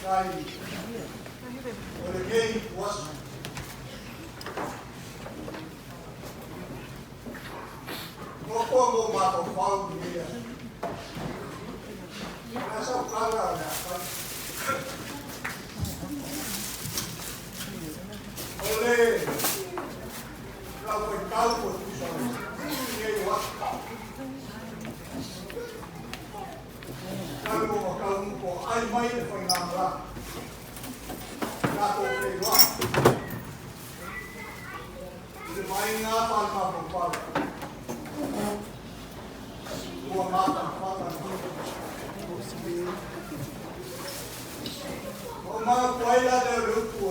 faafetai o lenei ituaso. Muamua mo mafaufau i lenei aso. O le a sau tala o le a fai. O le lau faitau ua tusa o lenei o aso. Talu ona taunuu toaai mai le faigamalaga, tatou feiloai i le vaaiga faalemafaufau ua mafanafana le Ua manatu ai la lea o le upu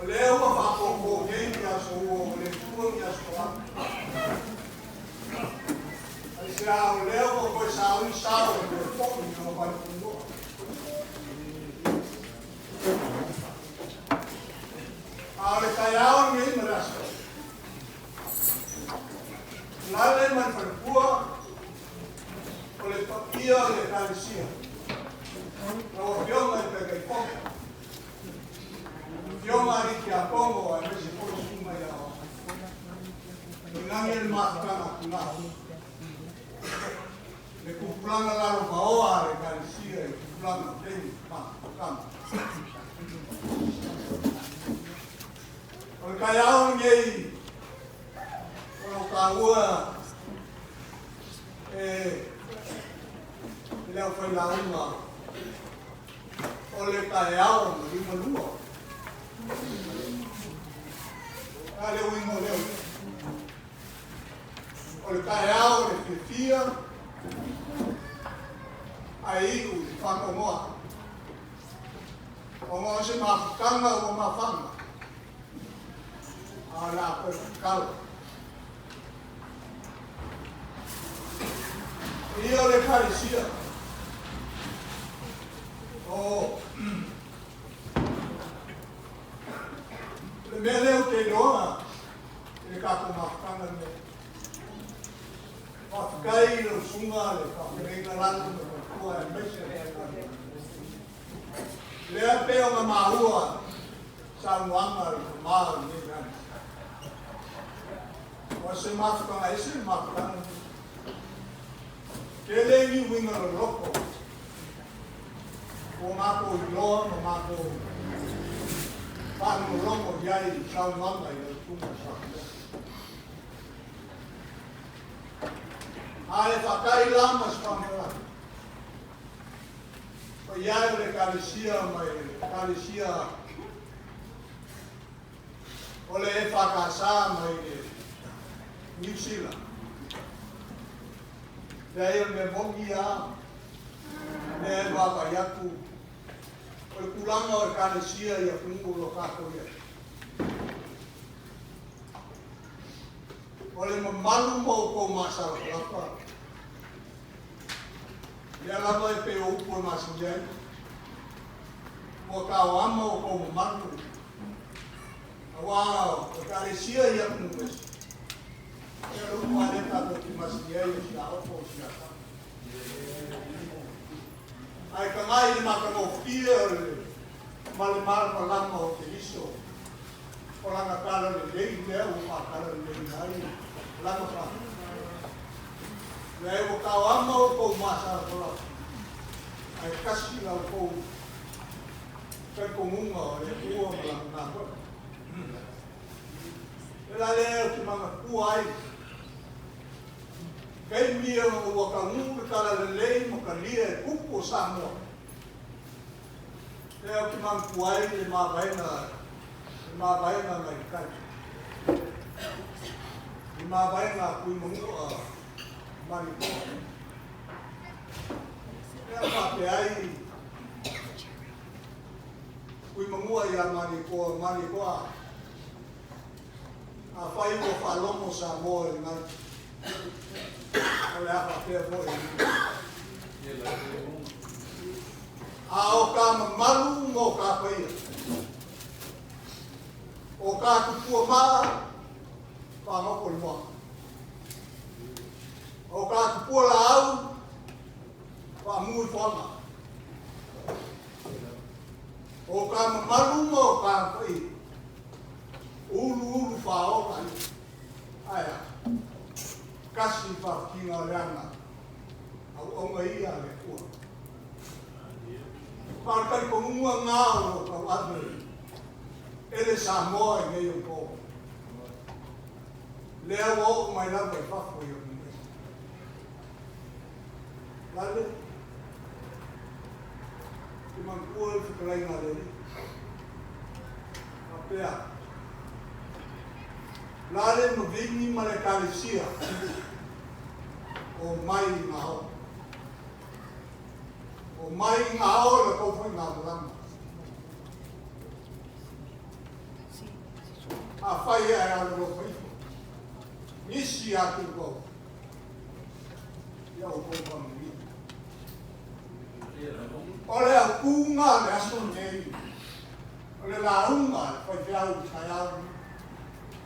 o lea ua faapopo nei ni aso ua o le tua ni aso lava. Aisea o lea ua toe sauni sao e toe foi i lona vaipulua. A o le taeao lenei ma le aso, lale ma le faletua o le paia o le Ekalesia, lau Afioga i le Taitaifono, Afioga a Tiakono aemaise foi susuga i aoao. Inage le mafutaga tuna. Le tupulaga lalovaoa a le Ekalesia i tupulaga o taimi mafutaga. O le taeao lenei o lo o taua e le aufailauga o le taeao na liugalua. A le uiga o lea upu. O le taeao o le fiafia ae iu i le faanoanoa. Ona o se mafutaga ua mafana, a o le a toe tatalo. Ia o le Ekalesia, o le mea lea ou te iloa i le tatou mafutaga lenei. Faafetai i lau susuga le faafeagaiga Lalo ma le faletua aemaise le faigamalo. Lea pei ona maua saunoaga a le tama o lenei vaega. O se mafutaga ese le mafutaga lenei. Tele ni uiga loloto ua matou iloa ma matou faalogologo i ai i saunoaga i lau susuga i le Palemia. A e faatai la ma se faamatalaga, paia e o le Ekalesia mai le Ekalesia o le EFKS mai le Niu Sila. Leai, o le mea moni lava, lea e vaavaai atu, o le tulaga o Ekalesia i atunuu o lo o tatou i ai. O le mamalu ma outou masalafalafa, lea lava e pei o upu e masani ai, ua taoama outou mamalu, aua o Ekalesia i atunuu ese, ia o le upu lava lea tatou te masani ai, o si aopo, o si atama. Ae tagai i le matagofie o le ma le malamalama o Keriso, o lana tala lelei lea ua faatalaleileina ai lana faafetai. Leai, ua taoama outou masalafalafa, ae tasi la outou talitonuga o le Atua ma lana galuega. O le la lea ou te manatua ai taimi ina ua taunuu le talalelei ma talia e tupu o Samoa. Lea ou te manatua ai le mavaega, le mavaega nai tai. Le mavaega a Tuimanua Malietoa. Lea faapea ai Tuimanua ia Malietoa, Malietoa, afai ua faalogo Samoa i le galu, o le a faapea foi. A o ka mamalu mo ka paia, o ka tupua maa, faagoto le moana. O ka tupua laau, faamu i foaga. O ka mamalu ma o ka paia, uluulu faaola ia. Ae a? Tasi faafitiga o le aga, auauna ia a le Atua. Ma o le talitonuga lena o lo o tauave e le Samoa i nei aso, lea ua oo mai lava i fafo i Atunese. Lale, te manatua le fetalaiga a le Alii, faapea, Lale ma vini ma le Ekalesia o mai i gao. O mai i gao le tou faigamalaga. Afai e alolofa ifo, nisi atu tou, ia outou faamanuia. O le autuga o le aso lenei, o le lauga a le faifeau i le taeao lenei,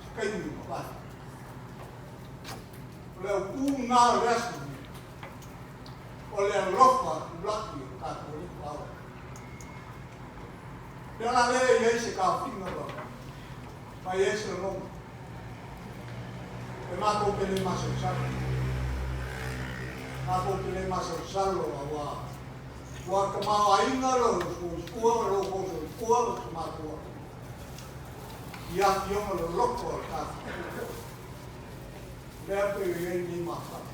se taimi ua mavae. O le autuga o le aso lenei, o le alofa tulai o tatou Alii ma Ola. Lea la lea e i ai se taofiga ma fai ai se lagona. E matou te le masalosalo. Matou te le masalosalo aua ua tamaoaiga lou soifua ma lou tou soifua ma se matou i afioga loloto a le tatou. Lea pei o i ai nei mafai.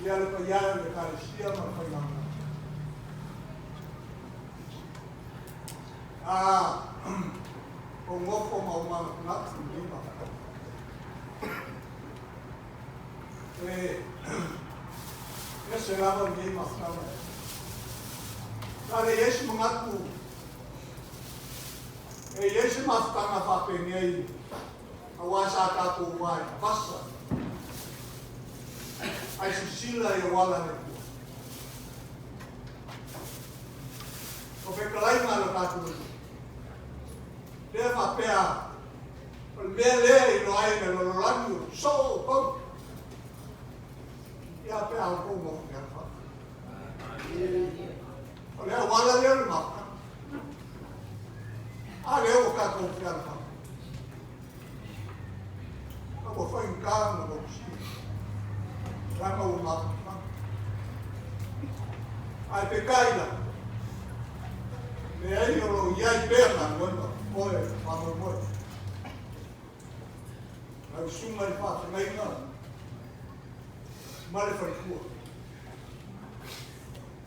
Ia le paia o le Ekalesia ma le faigamalaga. A o nofo ma o manatunatu i lenei mafai. E ese lava lenei mafutaga. Sa le i ai se manatu e i ai se mafutaga faapenei aua sa tatou va i vasa ae sisila i auala le Atua. O fetalaiga a lo tatou Alii, lea faapea o le mea lea e iloa ai le lalolagi o soo outou, ia pe a outou nofo fealofani. O le auala lea o le mafutaga. A lea ua tatou fealofani. A ua faigata ona motusia. Leaga ua mafaufau. Ae peitai la, leai o lo o i ai pea galuega o totoe faamoemoe. Lau susuga i le faafeagaiga ma le faletua.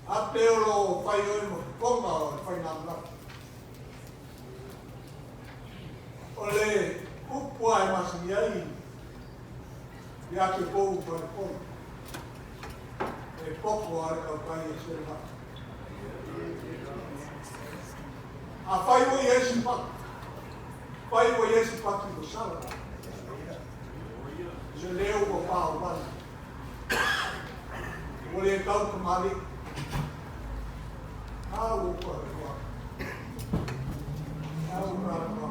A pe o lo o fai oe ma fofoga o le faigamalaga. O le upu lava e masani ai ia te outou faleupolu, e poto lava le tautai e se vaa. Afai ua i ai se patu, fai ua i ai se patu ua sala, se leo ua paovale, ua le tau tamalii, a ua ua ua a ua ua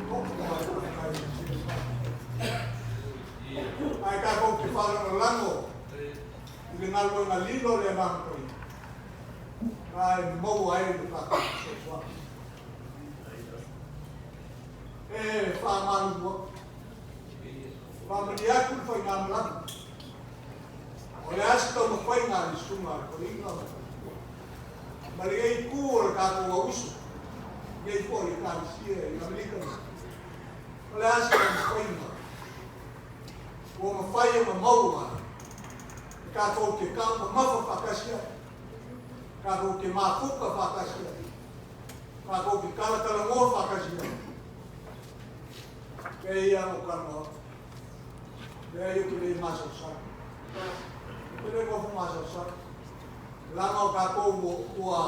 poto lava le tautai e se vaa. Ae tatou te faalagolago i le galuega lilo a le Agaga Paia, na e maua ai le tatou fesoasoani. E faamalulu atu, faamalie atu le faigamalaga, o le a se taumafaiga a le susuga a le toeaina ma le faletua, ma lenei itu o le tatou auuso, lenei foi Ekalesia i Amerika nei, o le a se taumafaiga ua mafai ona maua e tatou te taumamafa faatasi ai, tatou te mafuta faatasi ai, tatou te talatalanoa faatasi ai. Pei lava ona ou talanoa atu, leai ou te le masalosalo. Ou te le nofo masalosalo. Leaga o tatou ua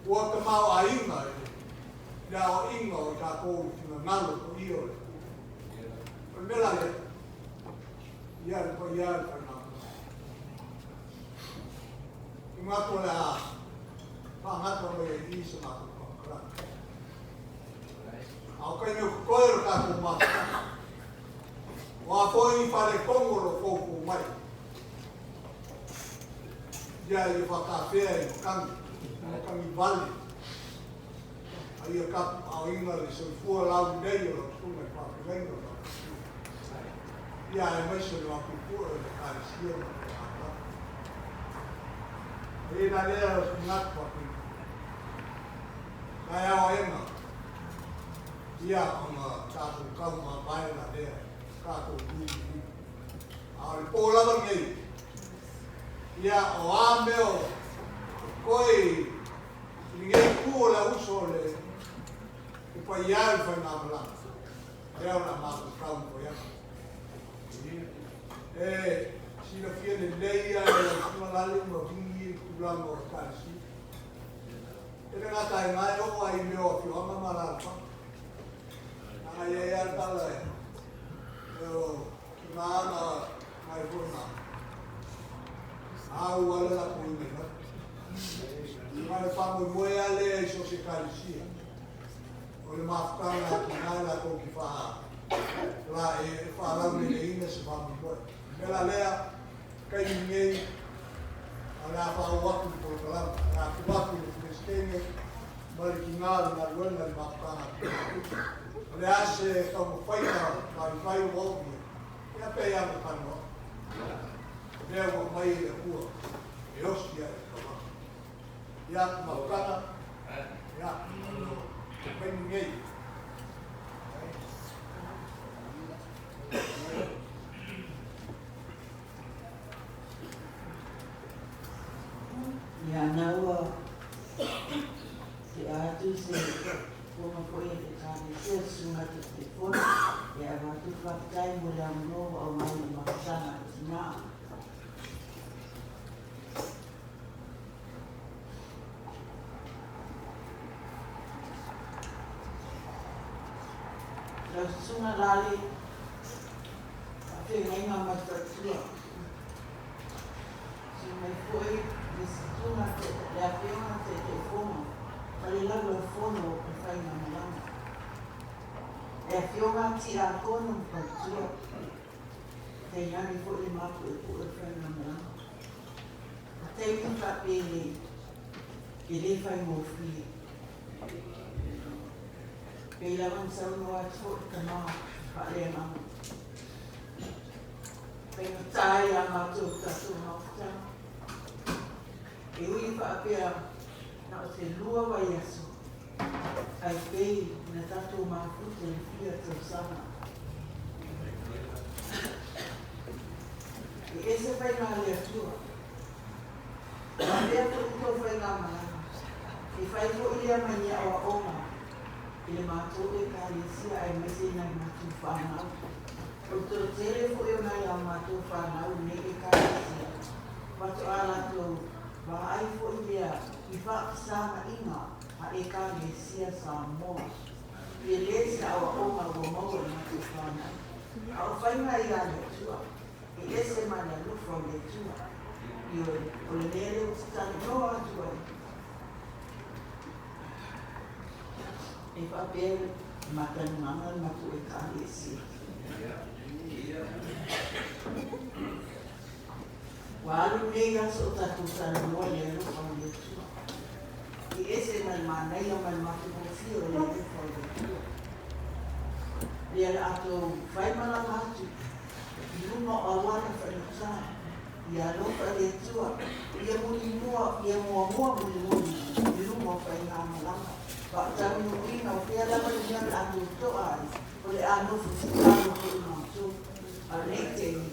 ua tamaoaiga i le aoaiga o i tatou i finagalo paia o le Atua. O le mea la lea, ia le paia e le faigamalaga. I manatu o le a faagata mai ai i i se matou faamatalaga. A o taimi o totoe o le tatou mafutaga, o a foi ni faaletonu o lo o foufou mai, ia ia faatafea i matagi. Matagivale a ia tapuaaoina le soifua laulelei o lau susuga i le faafeagaiga o lau faletua, ia aemaise o le mapuepue o le Ekalesia ma le faigamalaga. Ai la lea o se manatu faapena, taeao aena, ia ona tatou taumamae la lea tatou luilui. A o le po lava lenei, ia o a mea o totoe i lenei itu o le auuso o le paia e o le faigamalaga, lea o le a matou taumafai atu. E silafia lelei lava e lau Susuga Lale ma Vini le tulaga o Ekalesia. E le gata ai na, e oo lava i mea o afioaga ma alaalafaga. Leaga e i ai lava le tala e o tina na nai foi na au lava le latou inaina. Ma le faamoemoe lava lea i so o se Ekalesia, o le mafutaga a tina latou te faalauleleina se faamoemoe. O le mea la lea, taimi lenei, o le a faaoo atu le polokalame, o le a tuu atu i le Peresetene ma le tina o le galuega i le mafutaga a tina. O le a se taumafaiga faifai ua oo i ai, ia pei lava ona talanoa. Lea ua aumai e le Atua e osi ai le taulaga. Ia, mafutaga, ia, o le taimi lenei. Ia na ua te atu se fono foi e te Ekalesia susuga i te fono e avatu faafetai mo le avanoa ua aumai i le mafutaga a tina. Lau susuga Lale, faafeagaiga ma le faletua. Susu mai foi le susuga le afioga Taitaifono ma le Laulau-a-Fono o le Faigamalaga. Le afioga Tiakono ma faletua, tainane foi le mapuepue o le Faigamalaga. O taimi faapenei e le faigofie. Pei lava ona saunoa atu foi le tama faaleagaga. Faigata ia matou tatou mafutaga. E ui faapea na o se 2 vaiaso, ae pei na tatou mafuta i le fia tausaga. E ese faiga a le Atua. Faapea foi le tou faigamalaga. E fai foi lea ma ni aoaoga i le matou Ekalesia aemaise i nai matou fanau. O le toatele foi o nai a matou fanau i lenei Ekalesia, faatoa latou vaai foi lea i faafesagaiga a Ekalesia Samoa. E le se aoaoga ua maua i matou fanau. A o faiga ia a le Atua, e ese ma le alofa o le Atua. Ioe, o le mea lea ou te talanoa atu ai, e faapea le matanumaga le matou Ekalesia. Ua alu lenei aso o tatou talanoa i le alofa o le Atua. E ese ma le manaia ma le matagofie o le alofa o le Atua. Lea le a tou faimalaga atu i luga o auala faigata, ia alofa le Atua, ia mulimua, ia muamua mulimuli i luma o faigamalaga. Faataunuuina o fea lava le mea o le a tou toa ai, o le a nofo tatalo foi matou. A o lenei taimi,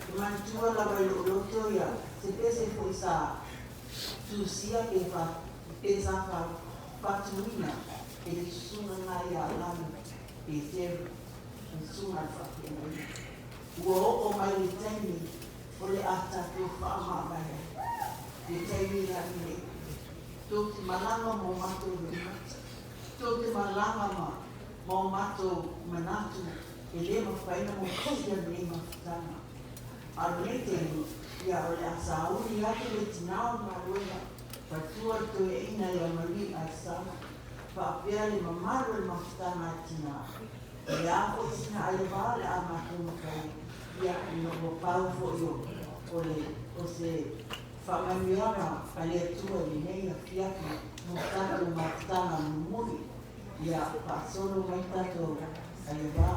e manatua lava i lou loto ia se pese foi sa tusia pe pe sa faatuina e le susuga na ia Lalo Peteru, le susuga a le faafeagaiga. Ua oo mai le taimi o le a tatou faamavae ai. Le taimi la lenei, tou te malaga ma o matou loimata, tou te malaga ma o matou manatu e le mafai ona motusia lenei mafutaga. A o lenei taimi, ia o le a sauni atu le tina o le galuega, faletua le toeaina ia Marie Aisala, faapea le mamalu o le mafutaga a tina. O le a foi sina aiava o le a matou mafaia, ia ina ua pau foi o le o se Faamanuiaga a le Atua i lenei afiafi mo tatou mafutaga mulimuli. Ia faasolo mai tatou aiava,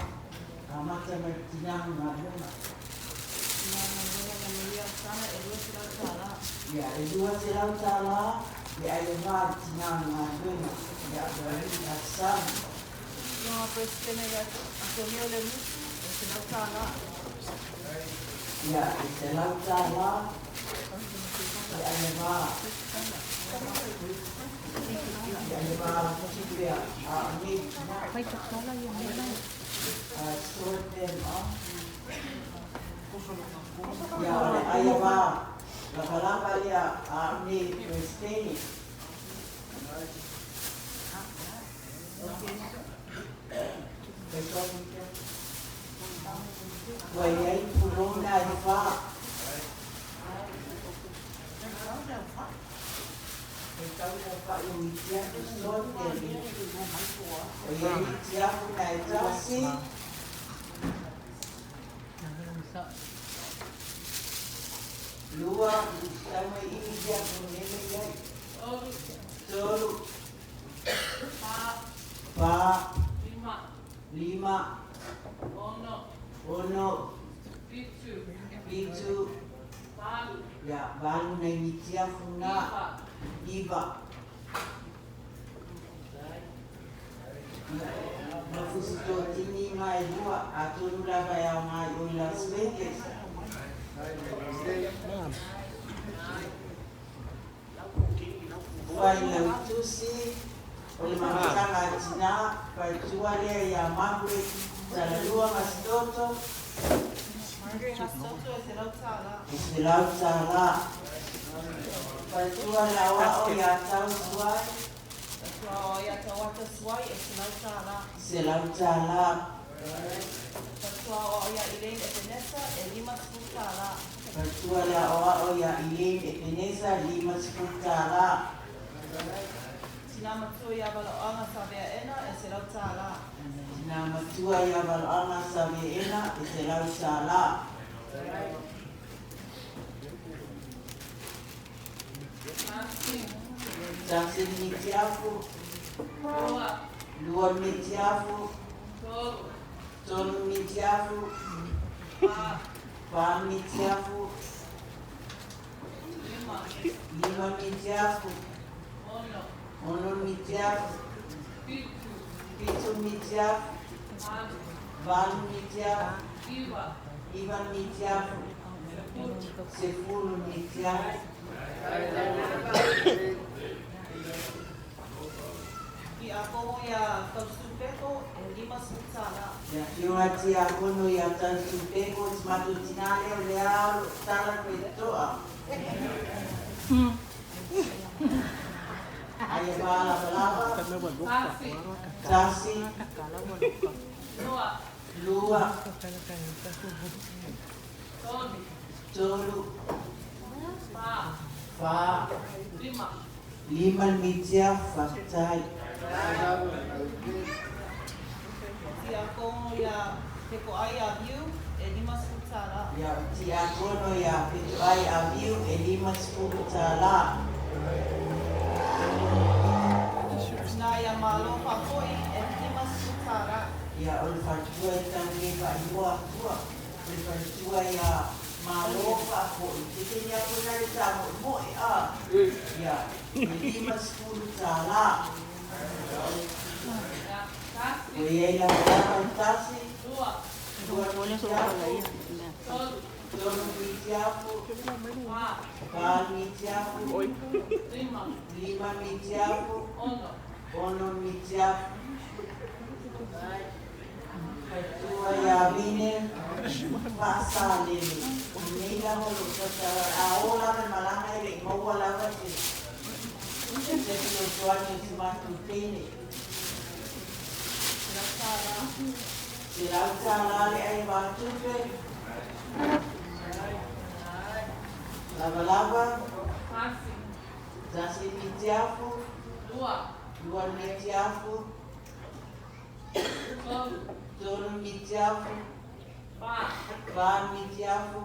amata mai le tina ma galuega. Ia, e $200 le aiava a le tina ma galuega. Ia, Ibrahim Hassan. Ia, e $100 le aiava. Le aiava pea a nei tina. Sort them off. Ia, o le aiava lavalava lea a nei Presideni. Ua i ai pulou na e fa. E tau na whai o mitiafu sort e ni. O i ai mitiafu na e tasi. Lua, tau mai i mitiafu nele iai. Tolu. Fa. Lima. Ono. Fitu. Ia, valu nai mitiafu na. Iva. Ma fusi tōtini mai lua, a tonu lava e au ngai o i Las Vegas. Wai lau tusi, o le mafutaga a tina, faletua lea ia Margaret Talalua Masitoto. E $100. Faletua le aoao ia Tau Suai. $100. Faletua le aoao ia Elaine Epenesa, $50. Tina matua ia Valaoaga Saveaena e $100. Tina matua ia Valaoaga Saveaena e $100. Tasi mitiafu. Lua mitiafu. Tolu mitiafu. Fa mitiafu. Lima mitiafu. Ono mitiafu. Fitu mitiafu. Valu mitiafu. Iva mitiafu. Sefulu mitiafu. Ti akono ia Tausupeko e $50. Ia fioga tia kono ia Tausupeko si matu tina leo le ao tala koe toa. Aia wā lava lava. Tasi. Lua. Tolu. Fa. Lima mitia fatai. Ti akono ia Peko Ai Aviu e $50. Ia tia kono ia Peko Ai Aviu e $50. Tina ia Malo Fakoi e $50. Ia o le faletua i tau le faaigoa atua. O le faletua ia Malo Faafoi. Te te nia kona le tā moe a. Ia, e $50. O iai lava lava le tasi. Lua mitiafu. Tolu mitiafu. Fa mitiafu. Lima mitiafu. Ono mitiafu. Fatua ia vine. Fasa lele. O nei lava lo tata. A o lava malanga e le maua lava te. Se te tuani o si matu tene. $100 le ai vatupe. Lava lava. Tasi mitiafu. Lua mitiafu. Tolu mitiafu. Fa mitiafu.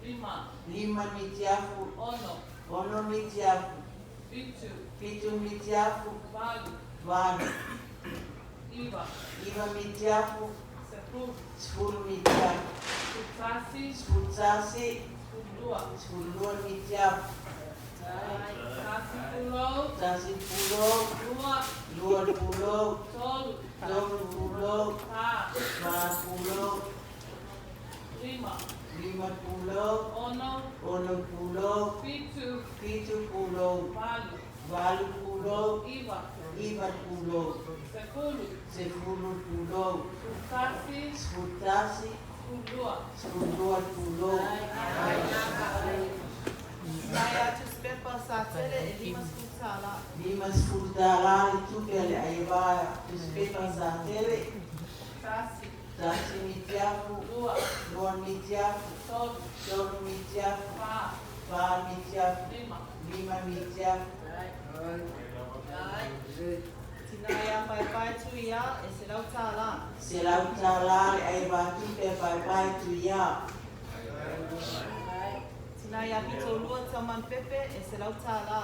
Lima. Lima mitiafu. Ono. Ono mitiafu. Fitu. Fitu mitiafu. Valu. Valu. Iva. Iva mitiafu. Sefulu. Sefulu mitiafu. Sefulutasi. Sefulutasi. Sefululua. Sefululua mitiafu. Tasi pulou. Tasi pulou. Lua. Lua pulou. Tolu. Tolu pulou. Fa. Fa pulou. Lima. Lima pulou. Ono. Ono pulou. Fitu. Fitu pulou. Valu. Valu pulou. Iva. Iva pulou. Sefulu. Sefulu pulou. Sefulutasi. Sefulutasi. Sefululua. Sefululua pulou. Saia tusipepa Satele e lima sefulu tālā. Lima sefulu tālā le tupe a le aivā tusipepa Satele. Tasi. Tasi mitiafu. Lua. Lua mitiafu. Tolu. Tolu mitiafu. Fa. Fa mitiafu. Lima. Lima mitiafu. Tina ia Paepae Tuia e selau tālā. Selau tālā le aivā tupe a Paepae Tuia. Tina ia Pitolua Taumanupepe e selau tālā.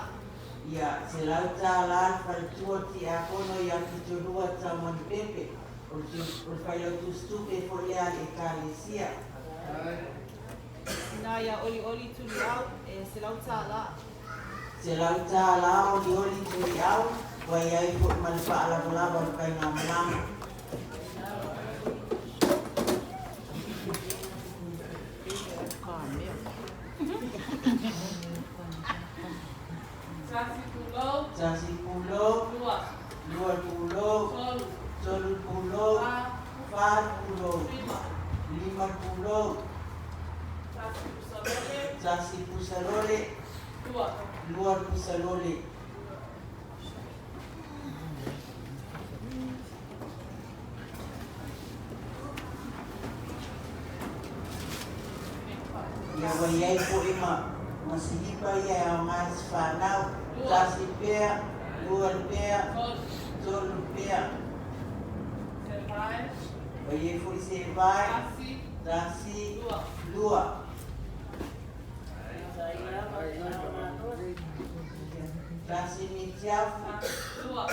Ia, selau tālā le faletua tiakono ia Pitolua Taumanupepe. O le failautusitupe foi lea a le Ekalesia. Tina ia Olioli Tuliau e selau tālā. Selau tālā Olioli Tuliau, ua i ai fo'i ma le fa'alavalava o le faigamalama. Tasi pulou. Tasi pulou. Lua. Lua pulou. Tolu. Tolu pulou. Fa. Fa pulou. Lima. Lima pulou. Tasi pusalole. Tasi pusalole. Lua. Lua pusalole. Ia ua i ai fo'i ma ma silipa ia e aogā i se fanau. Lua. Tasi pea, lua pea, Tolu. tolu pea. Sevae. Ua i ai fo'i sevae. Tasi. Tasi. Lua. Lua. Tasi mitiafu. Lua.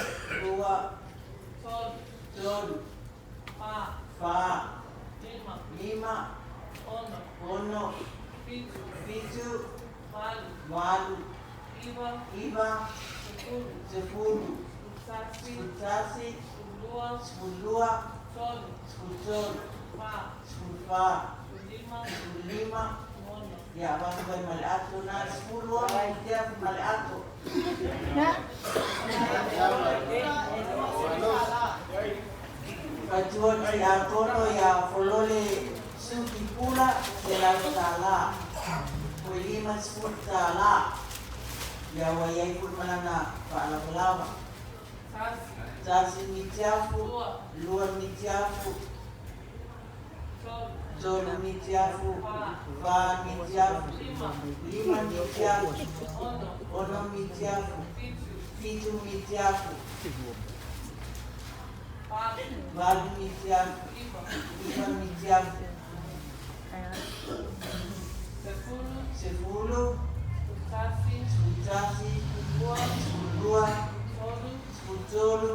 Lua. Tolu. Tolu. Fa. Fa. Lima. Lima. Ono. Ono. Fitu. Fitu. Valu. Valu. Iva. Iva. Sefulu. Sefulu. Sefulutasi. Sefulutasi. Sefululua. Sefululua. Tolu. Sefulutolu. Fa. Sefulufa. Sefululima. Sefululima. Ono. Ia avatu ai ma le ato na 16 mitiafu ma le ato. Fatua tiakono ia Folole Suki Pula selau tālā. Ua 50 tālā. Ia ua i ai fo'i ma lana fa'alavalava. Tasi. Tasi mitiafu. Lua. Lua mitiafu. Tolu. Tolu mitiafu. Fa. Fa mitiafu. Lima. Lima mitiafu. Ono. Ono mitiafu. Fitu. Fitu mitiafu. Valu. Valu mitiafu. Iva. Iva mitiafu. Sefulu. Sefulu. Sefulutasi. Sefulutasi. Sefululua. Sefululua. Tolu. Sefulutolu.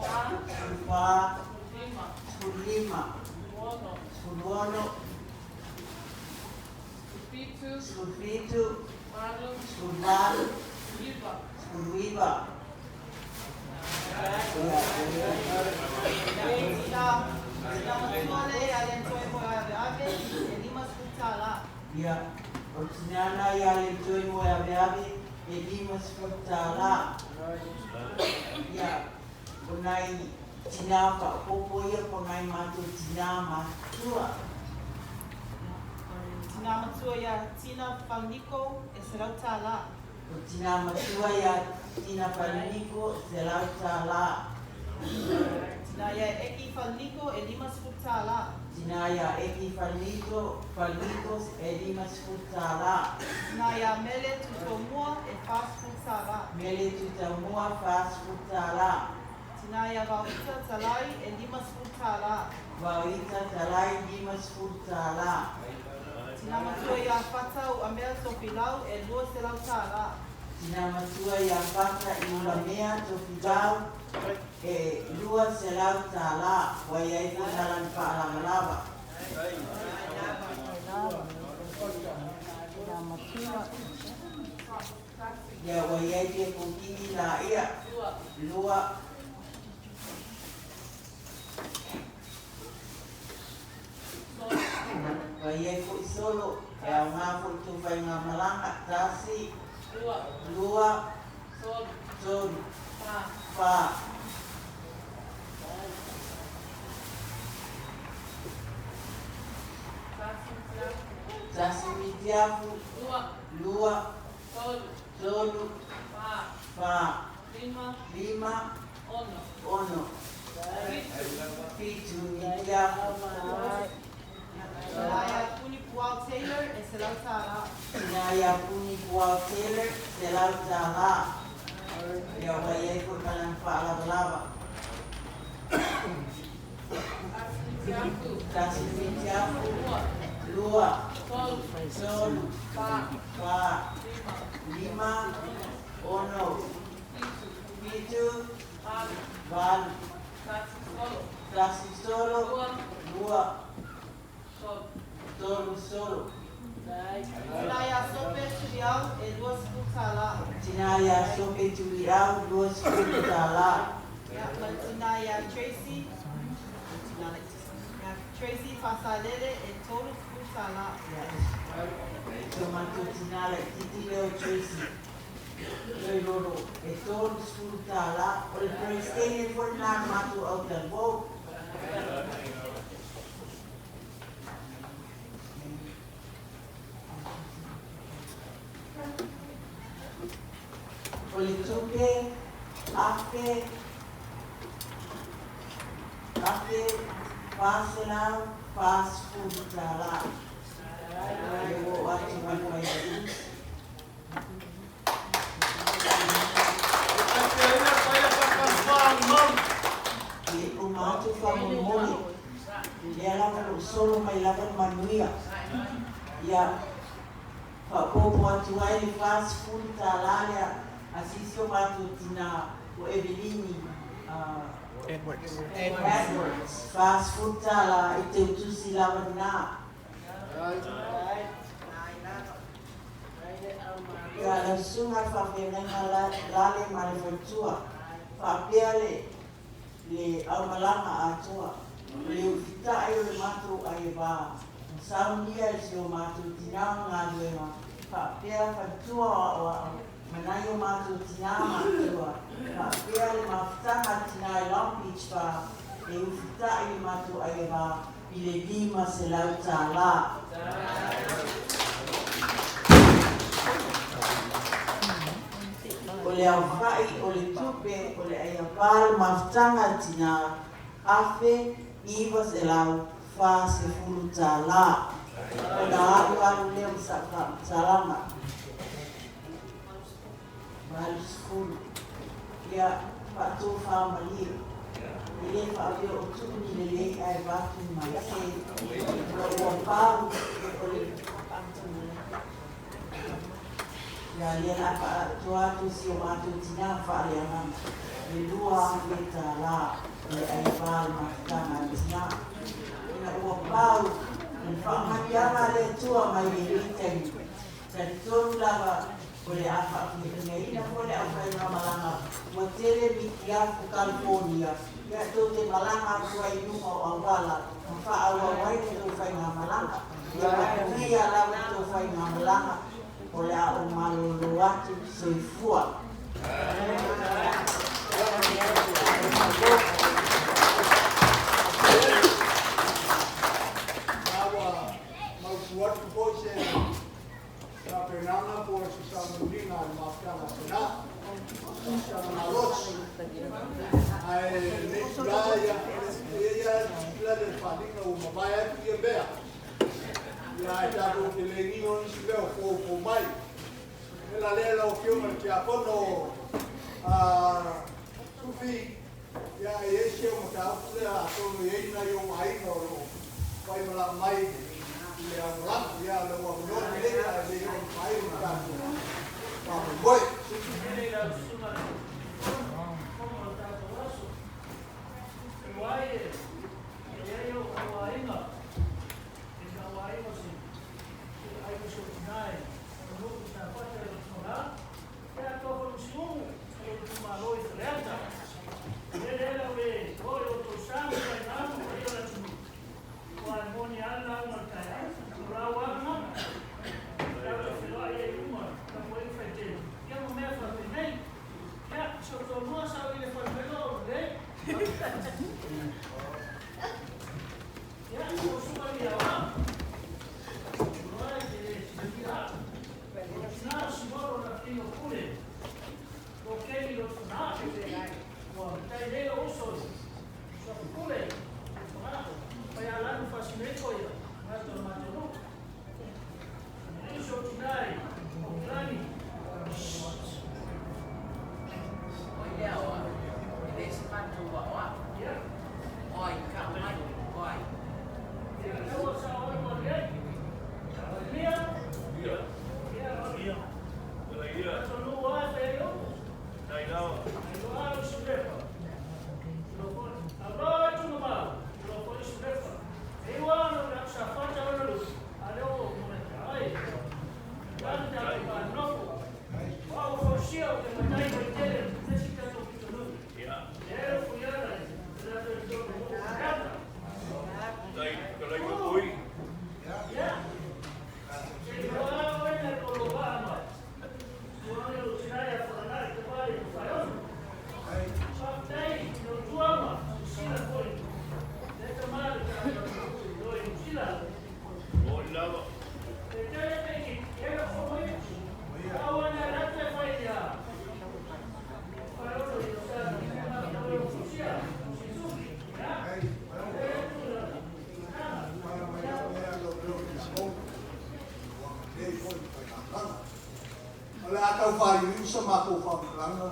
Fa. Sefulufa. Sefululima. Sefululima. Sefuluono. Sefuluono. Sefufitu. Sefufitu. Valu. Sefuluvalu. Iva. Sefuluiva. Tina matua le ia le toe mo e ave ave e lima sefulu tālā. Ia, o le tinā ia le toe mo e ave ave e 50 tālā. Ia, o nai tinā fa'aopoopo ia po nai matou tinā matutua. Tina matua ia Tina Falniko e selau tālā. O tinā matua ia Tina Falniko selau tālā. Tina ia Eki Falniko e 50 tālā. Tina ia Eki Falniko, Falniko e 50 tālā. Tina ia Mele Tutomua e 40 tālā. Mele Tutomua 40 tālā. Tina ia Vauita Talai e 50 tālā. Vauita Talai 50 tālā. Tina matua ia Fata Uamea Tofilau e $200. Tina matua ia Fata i Ulamea Tofilau e $200. Ua i ai foi malani faalavalava. Ia ua i ai tiakokini laia. Lua. Ua i ai foi solo e aogā foi i tou faigamalaga. Tasi. Lua. Tolu. Fa. Tasi mitiafu. Lua. Tolu. Fa. Lima. Ono. Fitu mitiafu. Tina ia Puni Puao Taylor e $100. Tina ia Puni Puao Taylor, $100. Ia ua i ai foi malani faalavalava. Tasi mitiafu. Lua. Tolu. Fa. Lima. Ono. Fitu. Valu. Tasi solo. Lua. Tolu solo. Tina ia Sope Tuliau e $20. Tina ia Sope Tuliau, $20. Ia, ma le tina ia Tracy. Ia Tracy Fasalele e $30. So matou tina laititi lea o Tracy. Toilolo e $30. O le Peresetene foi lena a le matou autalavou. O le tupe afe afe $440. E oo atu ma le Failautusi. E uma atu faamolemole, lea lava o loo solo mai lava le manuia. Ia faaopoopo atu ai le $40 lea a sisi o matou tina o Evelini Edwards. Edwards. $40 i teutusi lava lena. Ia lau susuga le faafeagaiga Lale ma le faletua faapea le le aumalaga atoa o le ufitai o le matou aiava na saunia e si o matou tinā o galuega faapea faletua o aoao ma nai o matou tinā matutua faapea le mafutaga a tinā i Long Beach fa e ufitai le matou aiava i le $500. O le aofai o le tupe o le aiavā le mafutaga a tinā, $1,940. Ona alualu lea ma sa'u faamatalaga. 80. Ia faatofāmalie. E le faapea o tuu ni lelei ae avatu ni malase. Ua ua pau o le Ia lea la faatoa atu si o matou tinā faaleagaga le $2,000 o le aiavā le mafutaga a le tinā. Ina ua pau le faamanuiaga a le Atua mai lenei taimi, talitonu lava o le a faapunepuneina foi le aufaigamalaga ua tele mitiafu California ia tou te malaga atu ai i luga o auala ma faaauau ai le tou faigamalaga. Ia manuia lava le tou faigamalaga o le a ou malolo atu. Soifua. Ma ua mautu atu foi se tapenaga po o se sauniuniga a le mafutaga a Senā sana malosi. Ae lenei itulā, ia, e i ai lava le silasila le faaaliga ua mavae atu ia mea, ia ae tatou te le niho i nisi mea o foufou mai. O le mea la lea lau Afioga i le Tiakono Sufi, ia e i ai si au mataupu lea atonu e i ai nai ou aiga o lo o faimalaga mai i le lagolago. Ia, o lou avanoa lenei ae le i oo mai le tatou faamoemoe. O le a tau faaiuiu sa matou faamatalaga,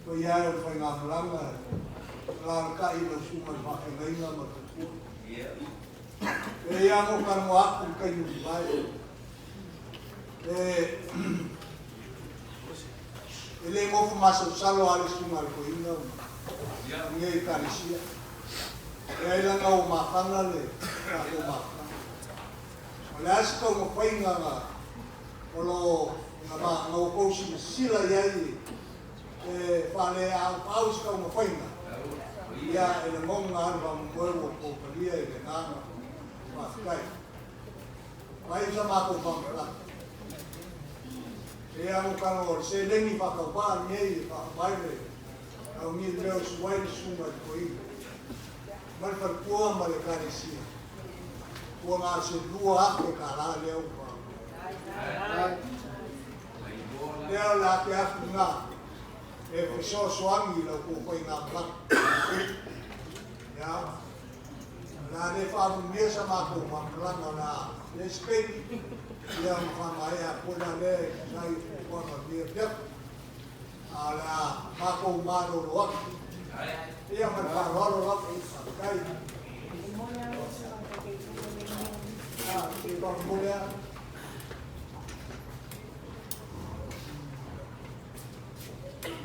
paia e o le faigamalaga e alalatai i lau susuga i le faafeagaiga ma le faletua. E i ai lava ona ou talanoa atu i le taimi ua mavae, e le nofo masalosalo lava le susuga a le toeaina ma lenei Ekalesia. Leai leaga ua mafana le tatou mafutaga. O le a se taumafaiga na o lo o na outou silasila i ai e faaleaopaau se taumafaiga? Ia, e lagona lava le faamoemoe ua outou talia i le agaga faafetai. Mai sa matou faamatalaga. E ano tano o le seleni faatauvaa lenei e faauma ai le augii le mea o suai le susuga i le toeaina ma le faletua ma le Ekalesia. Ua na o se $2,000 lea ua faauma. Lea o le a te afu lena e fesoasoani i la outou faigamalaga. Ia, o le a le faamunia sa matou faamatalaga, o le a le se taimi, ia ona faamaea atu ai la lea e tusa ai o fuafuaga o lenei afiafi. A o le a matou malolo atu. Ia ma le faaaloalo lava. Faafetai. Ah, momoli lava.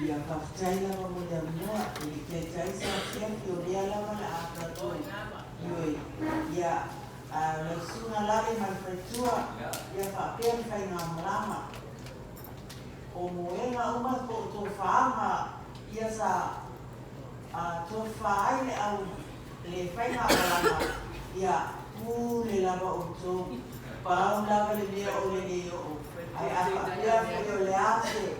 Ia, faafetai lava mo le avanoa. E le i taitai se afiafi, o lea lava le a tatou ioe. Ia, a o lau susuga Lale ma le faletua, ia faapea le faigamalaga. O moega uma po o tofaaga ia sa tofa ai le au le faigamalaga, ia pule lava outou. Pau lava le mea o le le oo. Ae a faapea foi o le a se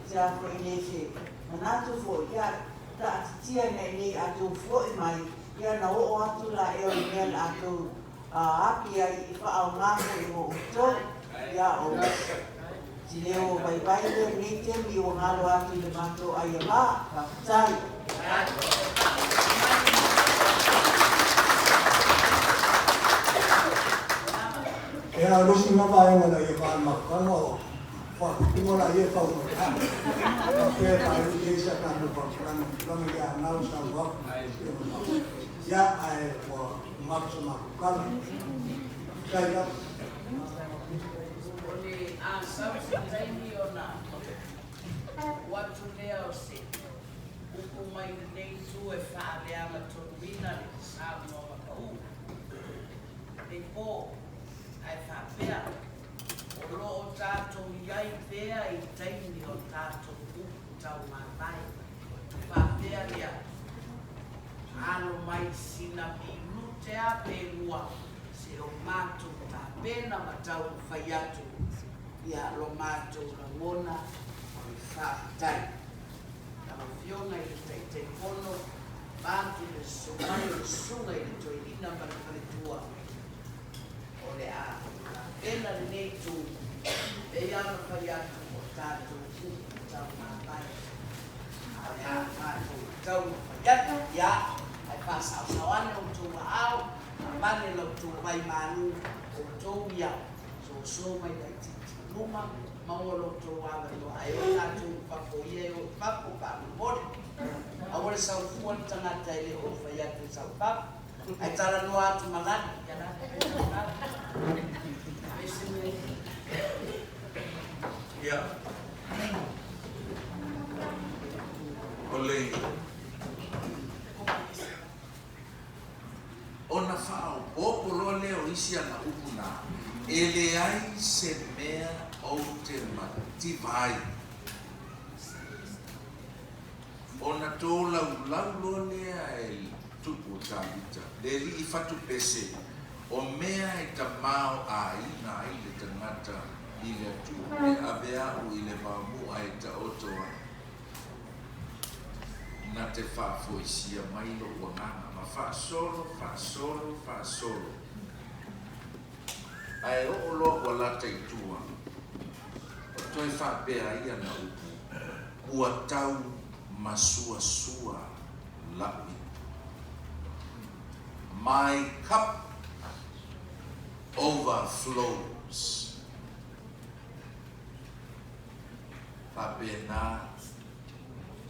se a foi nei se manatu foi, ia taatitia ina nei a tou foi mai, ia na oo atu la ea o le mea le a tou api ai i faaaoga foi mo outou. Ia o si leo vaivai lea lenei taimi ua galo atu i le matou ai ava. Faafetai. E a le isi na vaega na ia faalemafutaga o faaupuga laia e fau mai a faapea e faaiu i ai sa tatou faamatalaga i tulaga ia anau saunoaga ia ae ua uma atu sa matou tala. Faafetai lava. O le a sau se taimi ona oo atu lea o se upu mai lenei itu e faaleagatonuina le saunoaga pau lenei po, ae faapea, o lo o tatou i ai pea i taimi o tatou upu taumamae. Faapea lea, alo mai sina minute a pe lua se o matou tapena ma taumafai atu ia lo matou lagona o le faafetai. Lau Afioga i le Taitaifono, vaeatu le susu mai o le Susuga i le Toeaina ma le Faletua, o le a tapena lenei itu, e pei lava ona fai atu o tatou upu taumamae, a o le a matou taumafai atu, ia, ae faasaosao ane outou aao, avane la outou vai malu, outou ia soso mai laitiiti i luma, maua lo outou avanoa, ae o tatou i fafo ia e o i fafo faamolemole. Aua le sau fua le tagata e le o fai atu e sau i fafo. Ae talanoa atu ma Lani. Ia Lani, fai sau tala. Ese mea ia. Ia. O le ona faaopoopo loa lea o isi ana upu na, E leai se mea ou te mativa ai. Ona tolaulau loa lea e le tupu o Tavita, le alii fatupese, o mea e tamaoaiga ai le tagata i le Atua, e ave a'u i le vaomu'a e taoto ai. Na te faafoisia mai lo'u agaga, ma faasolo, faasolo, faasolo, ae oo loa ua lata i tua, o toe faapea ai ana upu, Ua tau masuasua la'u ipu. My cup overflows. Faapena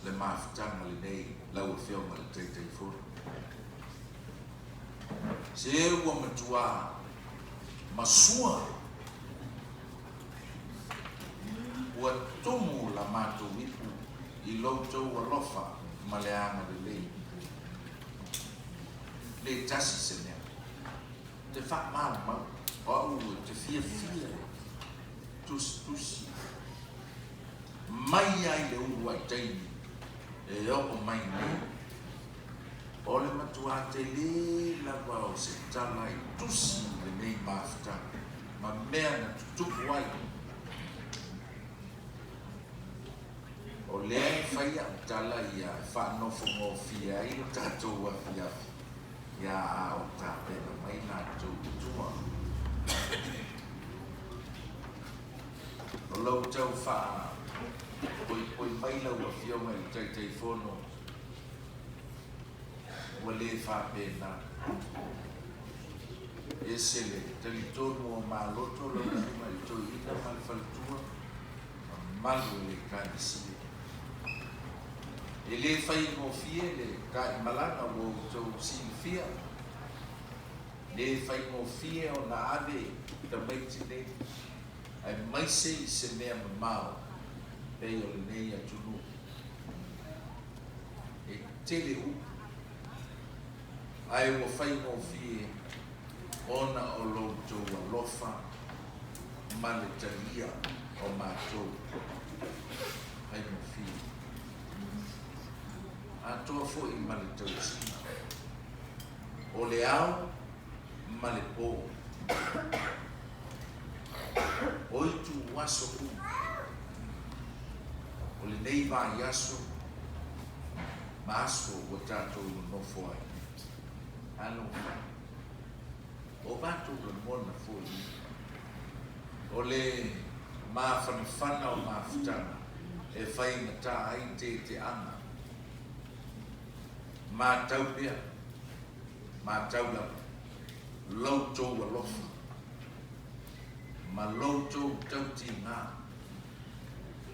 le mafutaga lenei lau Afioga i le Taitaifono. Se ua matuā masua, ua tumu la matou ipu i lo outou alofa ma le agalelei. Le tasi se mea, te faamaumau, o au e te fiafia le tusitusi mai ai le uluai taimi e oo mai nei. O le matuā telē lava o se tala i tusi lenei mafutaga ma mea na tutupu ai. O lea e fai a'u tala ia e faanofogofie ai lo tatou afiafi ia a o tapena mai latou i tua. O lou tau faapoipoi mai lau Afioga i le Taitaifono, ua le faapena. E ese le talitonu o maloto lau Afioga i le Toeaina ma le Faletua, mamalu o le Ekalesia. E le faigofie le taimalaga ua outou silafia, le faigofie ona ave tamaiti nei, aemaise i se mea mamao pei o lenei atunuu. E tele upu, ae ua faigofie ona o lo outou alofa ma le talia o matou. Faigofie. Atoa foi ma le tausiga o le ao ma le po. O ituaso uma o lenei vaiaso ma aso ua tatou nonofo ai. Alofa. O matou lagona foi o le mafanafana o mafutaga e faigata ai teteaga. Matau pea, matau lava lo outou alofa ma lo outou tautiga,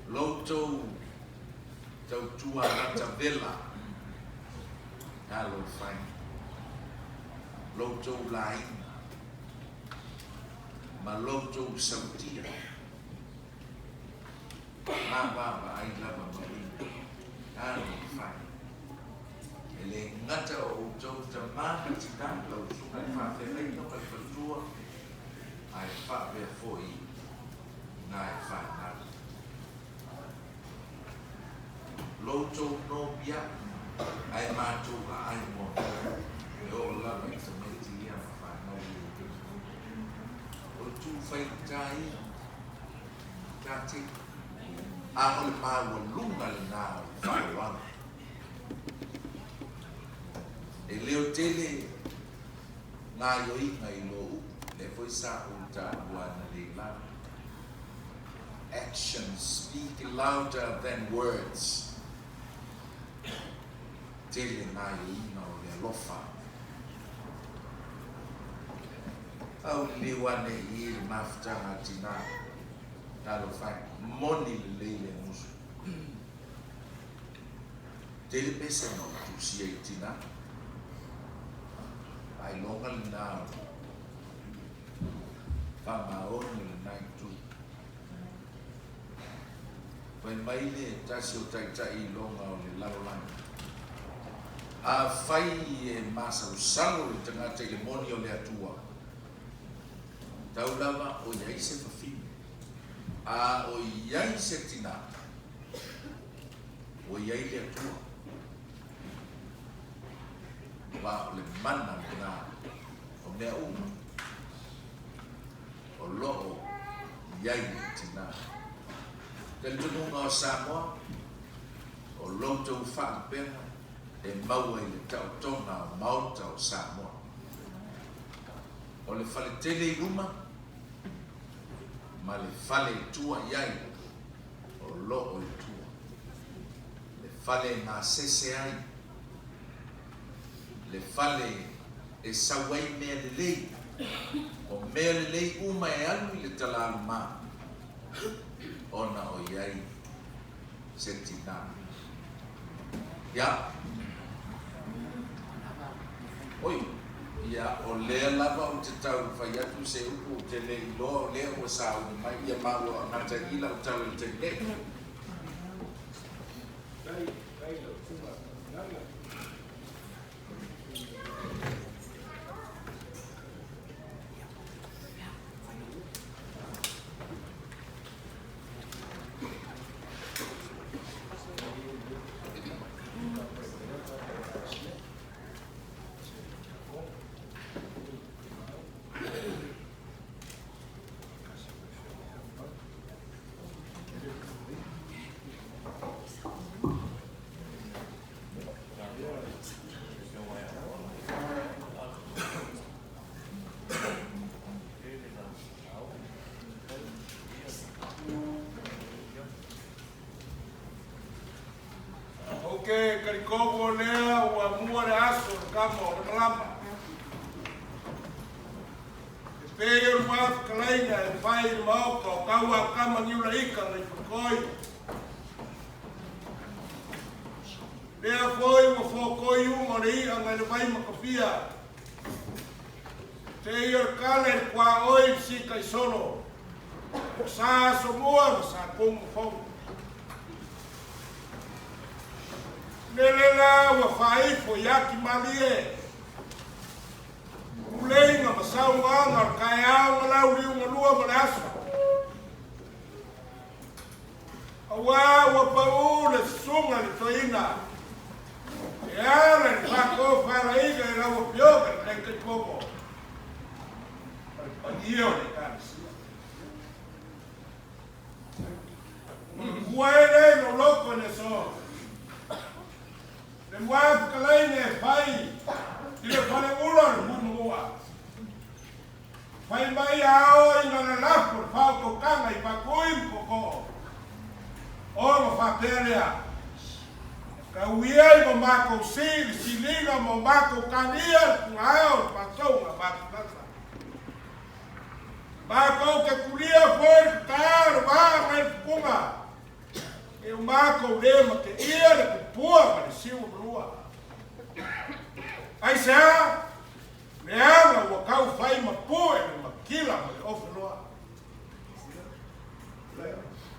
lo outou tautua matavela, talofa e, lo outou laina. Ma lo outou sautia ma vaavaai lava ma uiga talofa e. E le gata o outou tamā ma tinā, lau susuga i le faafeagaiga ma le faletua, ae faapea foi nai fanau. Lo outou nopiai ae matou aai muamua e oo lava i tamaiti ia ma fanau ia i luma. O le tu faigata ia, ta te, a o le maualuga lena o le faaaloalo. E leotele gaioiga i lo upu, lea foi sa ou taua analeila. Actions speak louder than words. Tele gaioiga o le alofa. Au liliu ane i i le mafutaga a tinā. Talofa e, moni lelei le gusu. Tele pese na ou tusia i tinā. Ailoga lena o le faamaoni o lena itu. Fai mai le tasi o taitai iloga o le lalolagi, Afai e masalosalo le tagata i le moni o le Atua, tau lava o i ai se fafine, a o i ai se tinā, ua i ai le Atua. Aua o le mana lena o mea uma o lo o i ai le tinā. Talitonuga o Samoa, o lo outou faalupega e maua i le taotoga o Maota o Samoa. O le faletele i luma ma le fale e tua i ai o lo o i tua. Le fale e gasese ai, le fale e sau ai mea lelei, o mea lelei uma e alu i le talaluma ona o i ai se tinā. Ia. Oi, ia, o lea lava ou te tau fai atu se upu ou te le iloa o lea ua sauni mai ia ma ua gata i lau tala i le taimi nei. Ou te talitonu o lea ua mua le aso le kama o le malama. E pei o le mafetalaiga e fai i le maota o tau a kama niula ika nai fakoi. Lea foi ua fōkoi uma o le i'a ngai le vai makafia. Te ia le kala i le kua oi le sika i solo. O sa aso mua ma sa kongo fou. Lele la ua faaifo i aki malie. Uleiga ma saunoaga o le taeao ma lauliuga lua ma le aso. Auā ua paū le susuga i le toeaina e ala i le faatofalaiga i lau Afioga i le Taitaifono ma le paia o le Ekalesia. Ua e lei lou loto i le aso, le muafukalaiga e fai i le faleula o le Humanua. Fai mai a oo ina lalafo le faautautaga i Pakui ma Tootoo, ona faapea lea, Tau ia i mo matou si le siliga ma o matou talia le punaao le faasouga matulasa. Matou te tulia foi le taeao le vaa ngai le pupuga, e o matou le mateia le tupua ma le siu o malua. Aisea? Leaga ua tau fai ma pue le makila ma le ofeloa.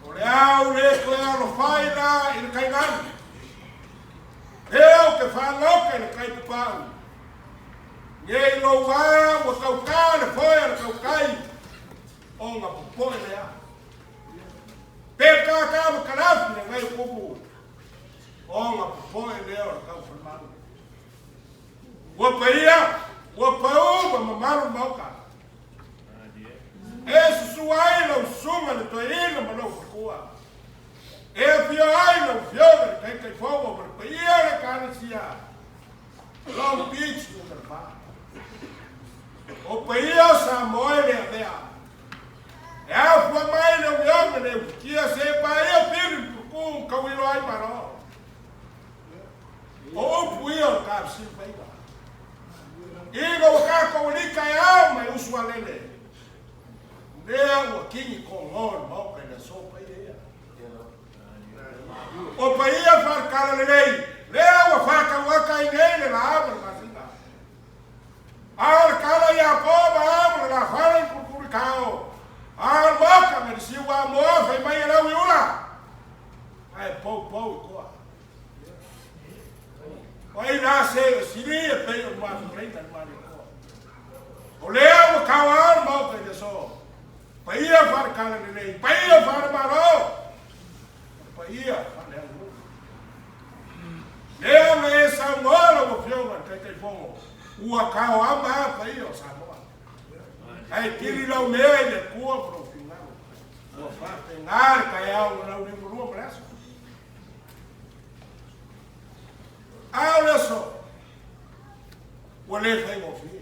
O le a ou lē toe alofai la i le kaigalu. Lea ou te faaloke i le kai papaʻu. Nei lou ā ua taukā le foe a le tautai ona popoe lea. Pe kākā ma kalafi le ngai o kumu ona popoe lea o le taufalemau. Ua paia, ua pau ma mamalu le maota. E susu ai lau susuga le toeaina ma lou faletua. E afio ai lau afioga le Taitaifono ma le paia o le Ekalesia Long Beach Nu.4. O paia o Samoa e le avea. E afua mai le omeome le ufitia se paia pili le puku kauilo ai malo. O upu ia o le tafsiri faiga. Ina ua tatou alika e ao mai usu alele. Lea ua kini kogoa le maoka i le aso paia ia. O paia faalekala lelei, lea ua faatauaka ai nei le la ma le masina. A o le tala ia po ma ao ma le lafala i pulupulu kao. A o le maoka me le siu a moa fai mai e lau i ula. Ae poupou i koa. O ai la se o sili e pei o le mafuleina le malekoa. O lea ua kao ao le maoka i le aso. Paia faalekala lelei, paia faalemalo, paia faaleaganuu. Lea na e saunoa lau Afioga i le Taitaifono, ua taoama lava paia o Samoa. Ae kili lau mea i le Atua ma lou finagalo. Ua faapena le taeao na laulima ma le aso. A o le aso, ua le faigofie.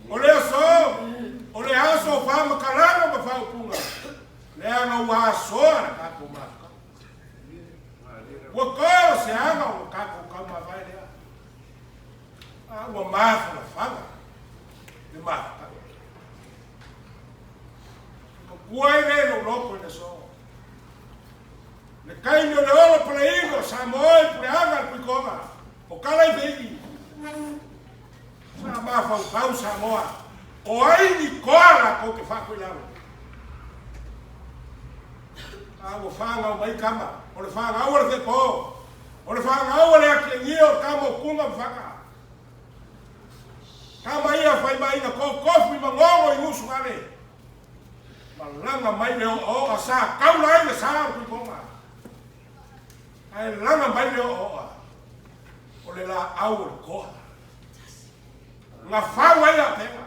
O le aso, o le aso o faamatalaga ma faaupuga, leaga ua asoa le tatou mafutaga. Ua toe o se aga o lo tatou taumavae lea. A ua mafalafaga le mafutaga. Matua ai le lou loto i le aso. Le taimi o le olo paleina o Samoa i puleaga le Tuitoga, o tala i feii. Sa mafaufau Samoa, o ai ni toa latou te faatu i lalo. A ua fanau mai kama, o le fanau a le fepo, o le fanau a le atiagia o tama o Tuna ma Fata. Tama ia fai mai na kokofu i magogo i Usugale. Malaga mai le ooa sa taula ai le sa o le Tuitoga. Ae laga mai le ooa o le laau o le koa. Na fau ai apega.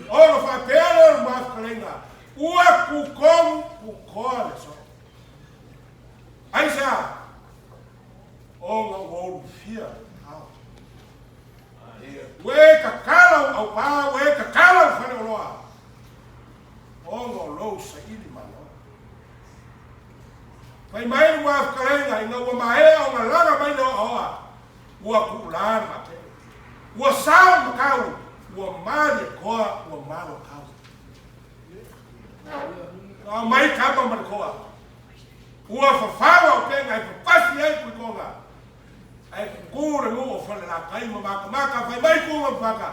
Ona faapea lea o le mafukaleiga, ua kukonu kukoa le so. Aisea? Ona ua ulufia ao. Ua e tatala o aupā, ua e tatala o faleoloa. Ona o lou saili malo. Fai mai le mafukaleiga ina ua maea ona laga mai le oaoa, ua kuulā le vaatele. Ua sao le makau, ua malie koa, ua malo kau. Na mai kama ma le koa. Ua fafau au penga e papasi ai kuikoga. Ae kukū le nuu o Falelatai ma Makamaka fai mai kuga ma faka.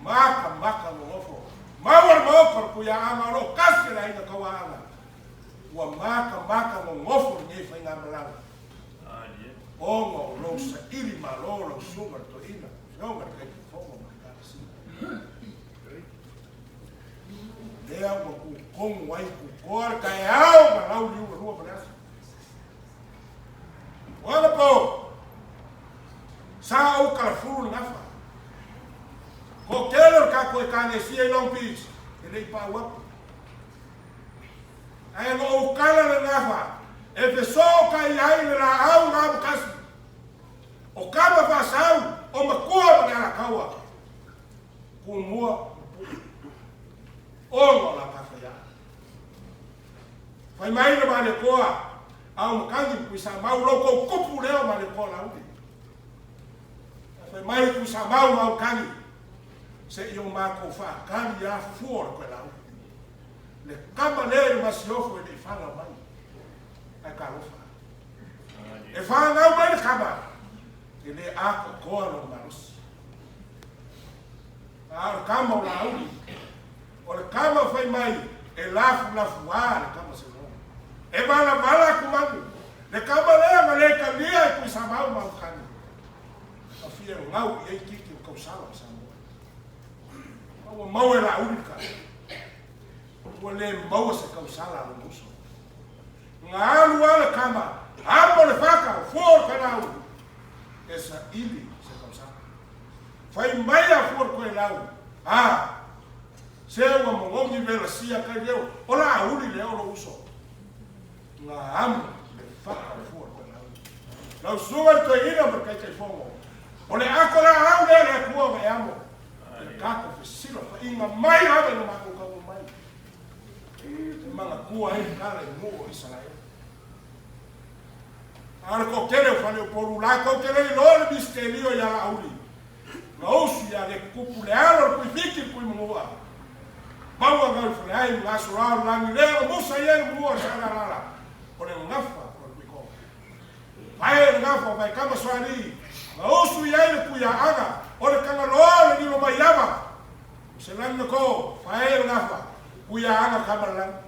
Makamaka nonofo. Maua le maoka o le Tuiaaga o loo kasi le aiga Tauaaga. Ua makamaka nonofo lenei faigamalaga. Ona o lou saili malo lau susuga le toeaina, afioga le Taitaifono ma le Ekalesia. Lea ua kukonu ai kukoa le taeao ma lau liugalua ma le aso. O anapo, sa ou kalafulu le gafa. Toatele o le tatou Ekalesia i Long Beach e le i paau atu. Ae na ou kala le gafa e fesootai ai le laau na amatasi. O kama faasau o matua ma le alataua. Kumua ma puu. Ona o la tafaiaa. Fai mai le Malietoa, ao matagi ma Tuisamau, lo tou tupu lea o Malietoa Laauli. Fai mai Tuisamau ma Autagi, se i o matou faatali a fua o le toe Laauli. Le kama lea i le masiofo e le i fanau mai. Ae talofa. E fanau mai le kama, e le atoatoa lona malosi. A o le kama o Laauli, o le kama fai mai, E lafulafuā le kama senoa. E valavala aku manu. Le kama lea na le talia e Tuisamau ma Aukani. Na fia gau i ai kiki o tausala o Samoa. A ua maua e Laauli le tala. Ua le maua se tausala a lona uso. Na alu lava le kama, amo le faka, fua o le fanau, e saili se tausala. Fai mai a fua o le toelau, a, se ua mogogi vela sia kai leo, o Laauli lea o lou uso. Na amo le faka o fua o le toelau. Lau susuga i le toeaina ma le Taitaifono, o le ato laau lea a le Atua ua e amo, i le tatou fesilafaiga mai lava i le matou taunuu mai. E manatua ai le tala i nuu o Isaraelu. A o le toatele o faleupolu latou te le iloa le misitelio ia Laauli, na usu ia Lekutupu le alo o le Tuifiti le Tuimanua. Maua gau i faleai ma gasoloa o le lagi lea na musa i ai le manua o le Sagalala, o le gafa o le Tuitoga. Vae le gafa o Vaekama Soalii, na usu i ai le Tuiaaga, o le Tagaloa o le lilo mai ava. O se lagi na to, fae le gafa, Tuiaaga kama le lagi.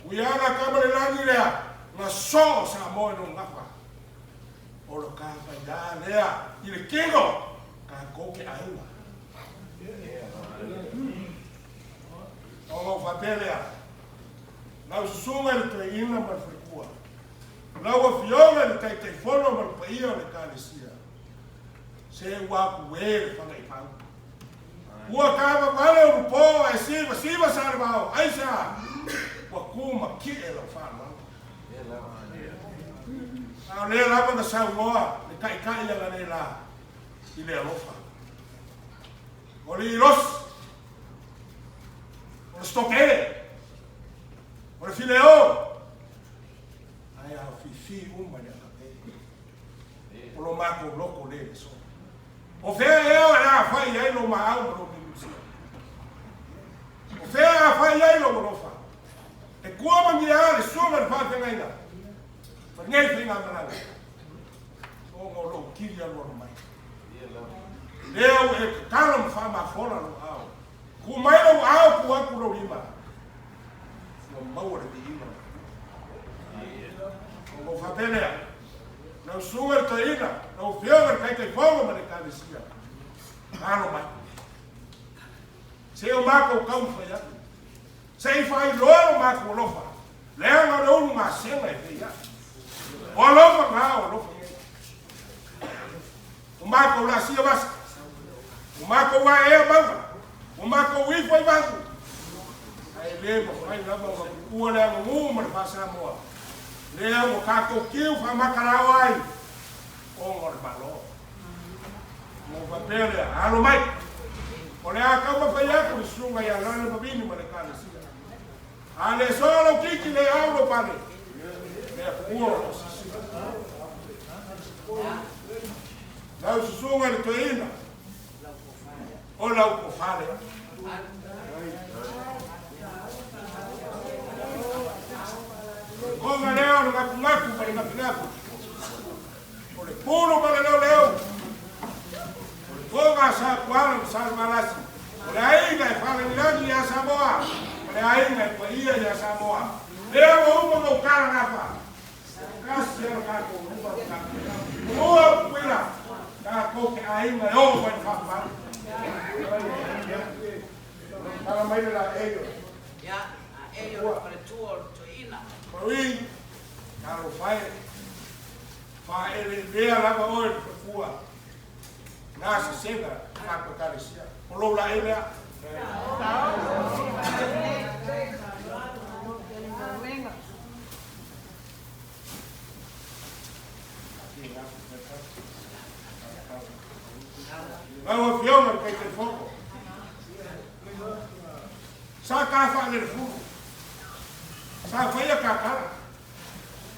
Tuiaaga kama le lagi lea, na soo Samoa i lona gafa. O le ka faigā lea i le kino, tatou ke aiga. Ona ou faapea lea, lau susuga i le toeaina ma le faletua, lau afioga i le Taitaifono ma le paia o le Ekalesia, se ua atu e le fagaifau. Ua tavavale ulupo ae sivasiva salevao, aisea? Ua tu ma kie lau faaaloalo. A o lea lava na saunoa le taitai analeila i le alofa. O le ilosi, o le stokele, o le fileo, ae a fifi uma i le agape. O lo matou loto le le aso. O fea ea o le a fai ai lou maau ma lou milusia? O fea a fai ai lou alofa? E kua magia le susuga i le faafeagaiga ma lenei faigamalaga, ona o lou kili alualu mai. Lea ua e tatalo ma faamafola lou ao. Ku mai lou ao, ku atu lou lima. Ua maua le viiga o le Atua. Ona ou faapea lea, lau susuga i le toeaina, lau afioga i le Taitaifono ma le Ekalesia, alo mai. Se o matou taumafai atu. Se i faailoa lo matou alofa, leaga o le ulu gasega e fai ai. O alofa na o alofa nei. Ua matou laasia vasa, ua matou aea mauga, ua matou ifo i vagu, ae le mafai lava ona tuua le aganuu ma le faa-Samoa lea ua tatou tiu faamatalao ai ona o le Malo. Ona ou faapea lea, alo mai, o le a taumafai atu le susuga ia Lale Mavini ma le Ekalesia. A le soa lou kiki le au lou pale, le Atua o lo o silasila. Lau susuga i le toeaina, o lau tofa lea. Koga lea o le gakugaku ma le nafinafu. O le pulu ma le leoleo. O le toga a Sapuala ma Salevalasi. O le aiga e faalagilagi ia Samoa ma le aiga e paia ia Samoa. Lea ua uma ona ou tala gafa. Tasi lava tatou luma ma tatou lua Tutuila, tatou te aiga e oo mai i le faavavau. Tala mai le la Elio. Ia, a Elio le faletua o le toeaina. Marie, talofa e. Faaeleelea lava oe le faletua. Na sesega tatou Ekalesia. O lou laei lea. Lau Afioga i le Taitaifono, sa ta faalelefulu, sa faia ta tala,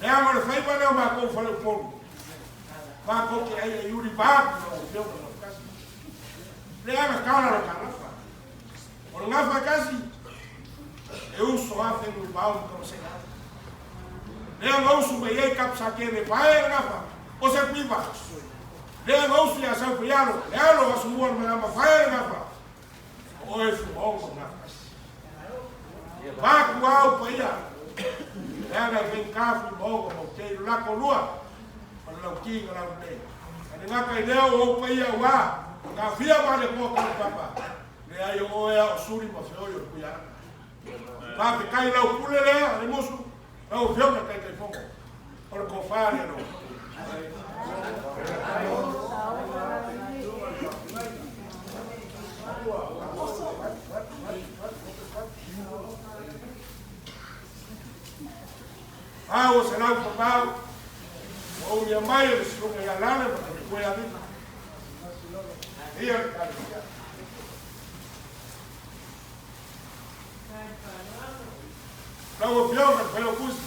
leaga o le faiva lea o matou i Faleupolu, matou te aiaiuli vaeatu lau Afioga Lautasi. Leaga tala lo ta gafa. O le gafa e tasi, e uso lava Fenunuivao ma Tamasega. Lea na usu mai ai Tapusatele vae le gafa o Setuiva. Lea na usu ia Saufeialo, le alo o Asomua le Malama vae le gafa o oe Fuaogo ma Gafatasi. Vaku au paia. Leaga e whenkafu mogo mo te lako lua. Ma le lau ki nga lau nei. Ane ngaka i leo o paia wā. Ka whia ma le koa kau papa. Le ai o oea o suri ma whioi o kuia. Pā te kai lau pule lea, le musu. Lau whionga kai kai fongo. O le kōwhāre no. Au o se lau whapau, o unia mai e le sunga ia lale ma te koe avika. Ia le kare. Lau o pionga te whai o kusi.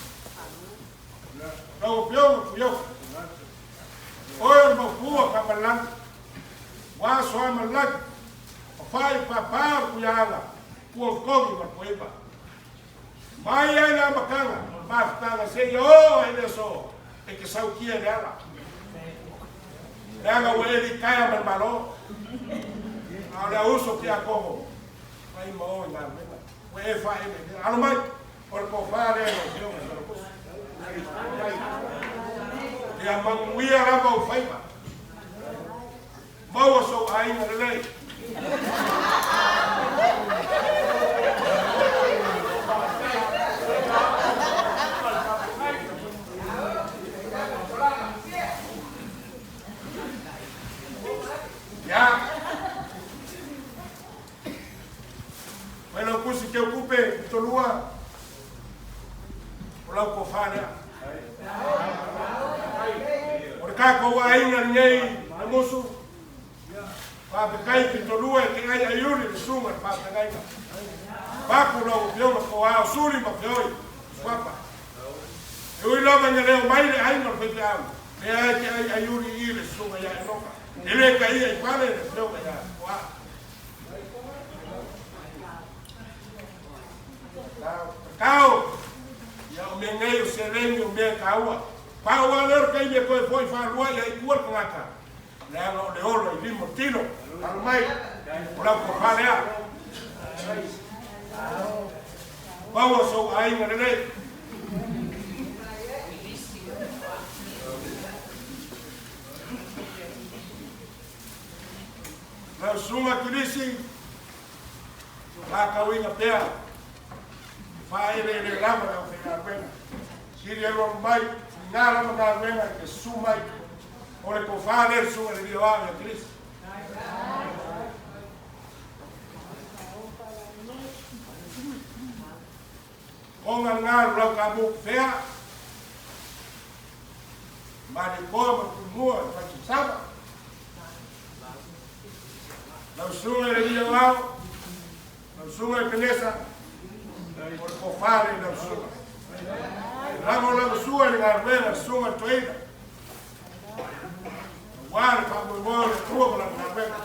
Lau o pionga puyoka. Oe o mapua ka malangi. Waso a malangi. O whai pāpā o kuiaga. Kua kogi ma koipa. Mai ai la makanga, mafutanga se i o ai le so, e ke saukia le ala. Le aga ua eli kaya ma le malo. A o le auso ki a koho, mai ma o i ngā mena. Ua e wha e me, alo mai, o le kōwhā le o te o ngā kusi. Ia manguia lava o whaipa. Maua sou aiga lelei. Ia. Mai lau kusi ke kupe tolua. O lau kōwhā lea. O le kākou aiga lenei le musu. Whāpekai ki tolua e te ai aiuri le sunga le whātangaiga. Paku lau pionga ko ao suri ma whioi. Swapa. E ui lava nga leo mai le ainga o le au. Le ai te ai aiuri i le sunga ia enoka. E le ka ia i pale le whionga ia koa. Kao, ia o mea nei o se lengi o mea kaua. Pau a leo kai me koe foi whanua ia i kua kangata. Le aga o le olo i limo tino. Alo mai, o lau ko whalea. Pau a sou ainga lelei. Lau sunga kilisi, whakauinga pea. Whaele le lama lau whenga. Siri ero mai, ngā lama ngā wenga ke sumai. O le ko whāle sunga le rio a Kristo. Konga ngā rau ka mūk whea. Mani koa ma kumua e whaki sama. Lau sunga le rio ao. Lau sunga e penesa. O le ko whāle lau sunga. Lango lau sua le ngā wenga sunga toina. Wā le whamoe le tua ma lau ngā wenga.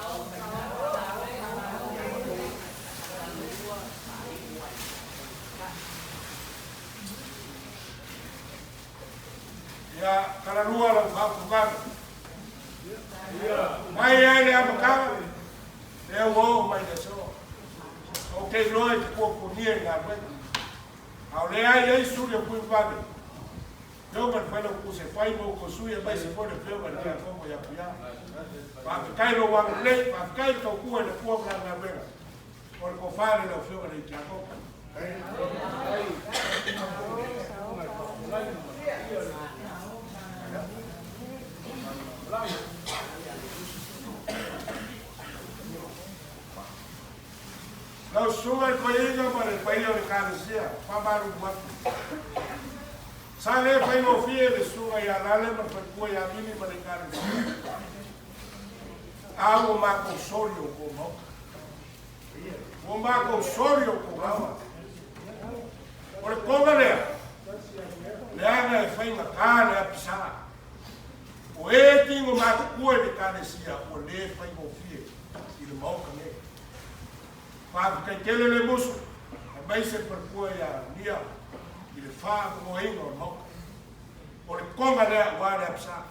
Ia kararua lau whakungana. Mai ai le amakanga, le au mai le so. O te loe te kua kunia i ngā wenga. Au le ai ai suri o kui wale. Peo man whaina ku se whai mo ko sui e mai se fone peo man kia kongo ia kuia. Whakakai lo wanga lei, whakakai tau kua le kua mga ngā wenga. O le ko whare lau whionga nei kia kongo. Lau sunga i koe inga ma le paia o le kānesia, whamaru watu. Sa le whaingofie le sunga i alale ma whakua i amini ma le kānesia. Au o mako sori o kō mauka. O mako sori o kō mauka. O le konga lea, le anga e whainga kā le apisaa. O e tingo mako kua i le kānesia o le whaingofie i le mauka nei. Whakakai le musu, a mai se parkua ia nia i le whaakamoinga o mauka. O le konga lea ua le apsa.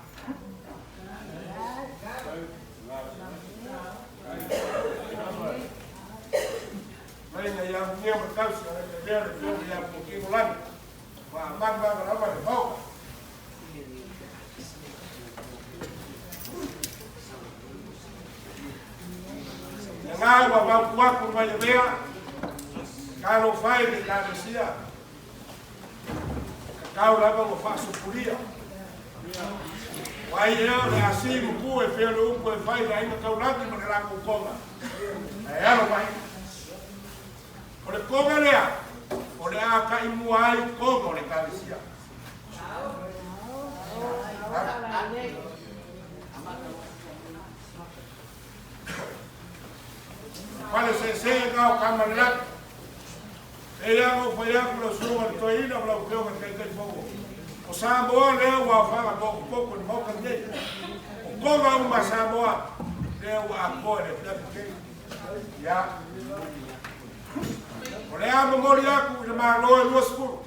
Tainga ia munia ma tausi a le lea le fio ia mukino lani. Wa manga lava le mauka. Ngā ua maupuaku mai le mea, ka lo fai le kalesia, ka kau lava ua faasupulia. Wai ea o le asi muku e fea le upu e fai le aiga taulagi ma le lakou koga. Ae alo mai. O le koga lea, o le a taimua ai koga o le kalesia. Pale se se ka o kamalelaki. E ia ngo fai aku lau suga le toeina ma lau afioga i le Taitaifono. O Samoa lea ua aofaga pokopoko i le Maota lenei. O koga uma a Samoa lea ua atoa i le afiafi lenei. Ia. O le a momoli aku i le Malo e 20.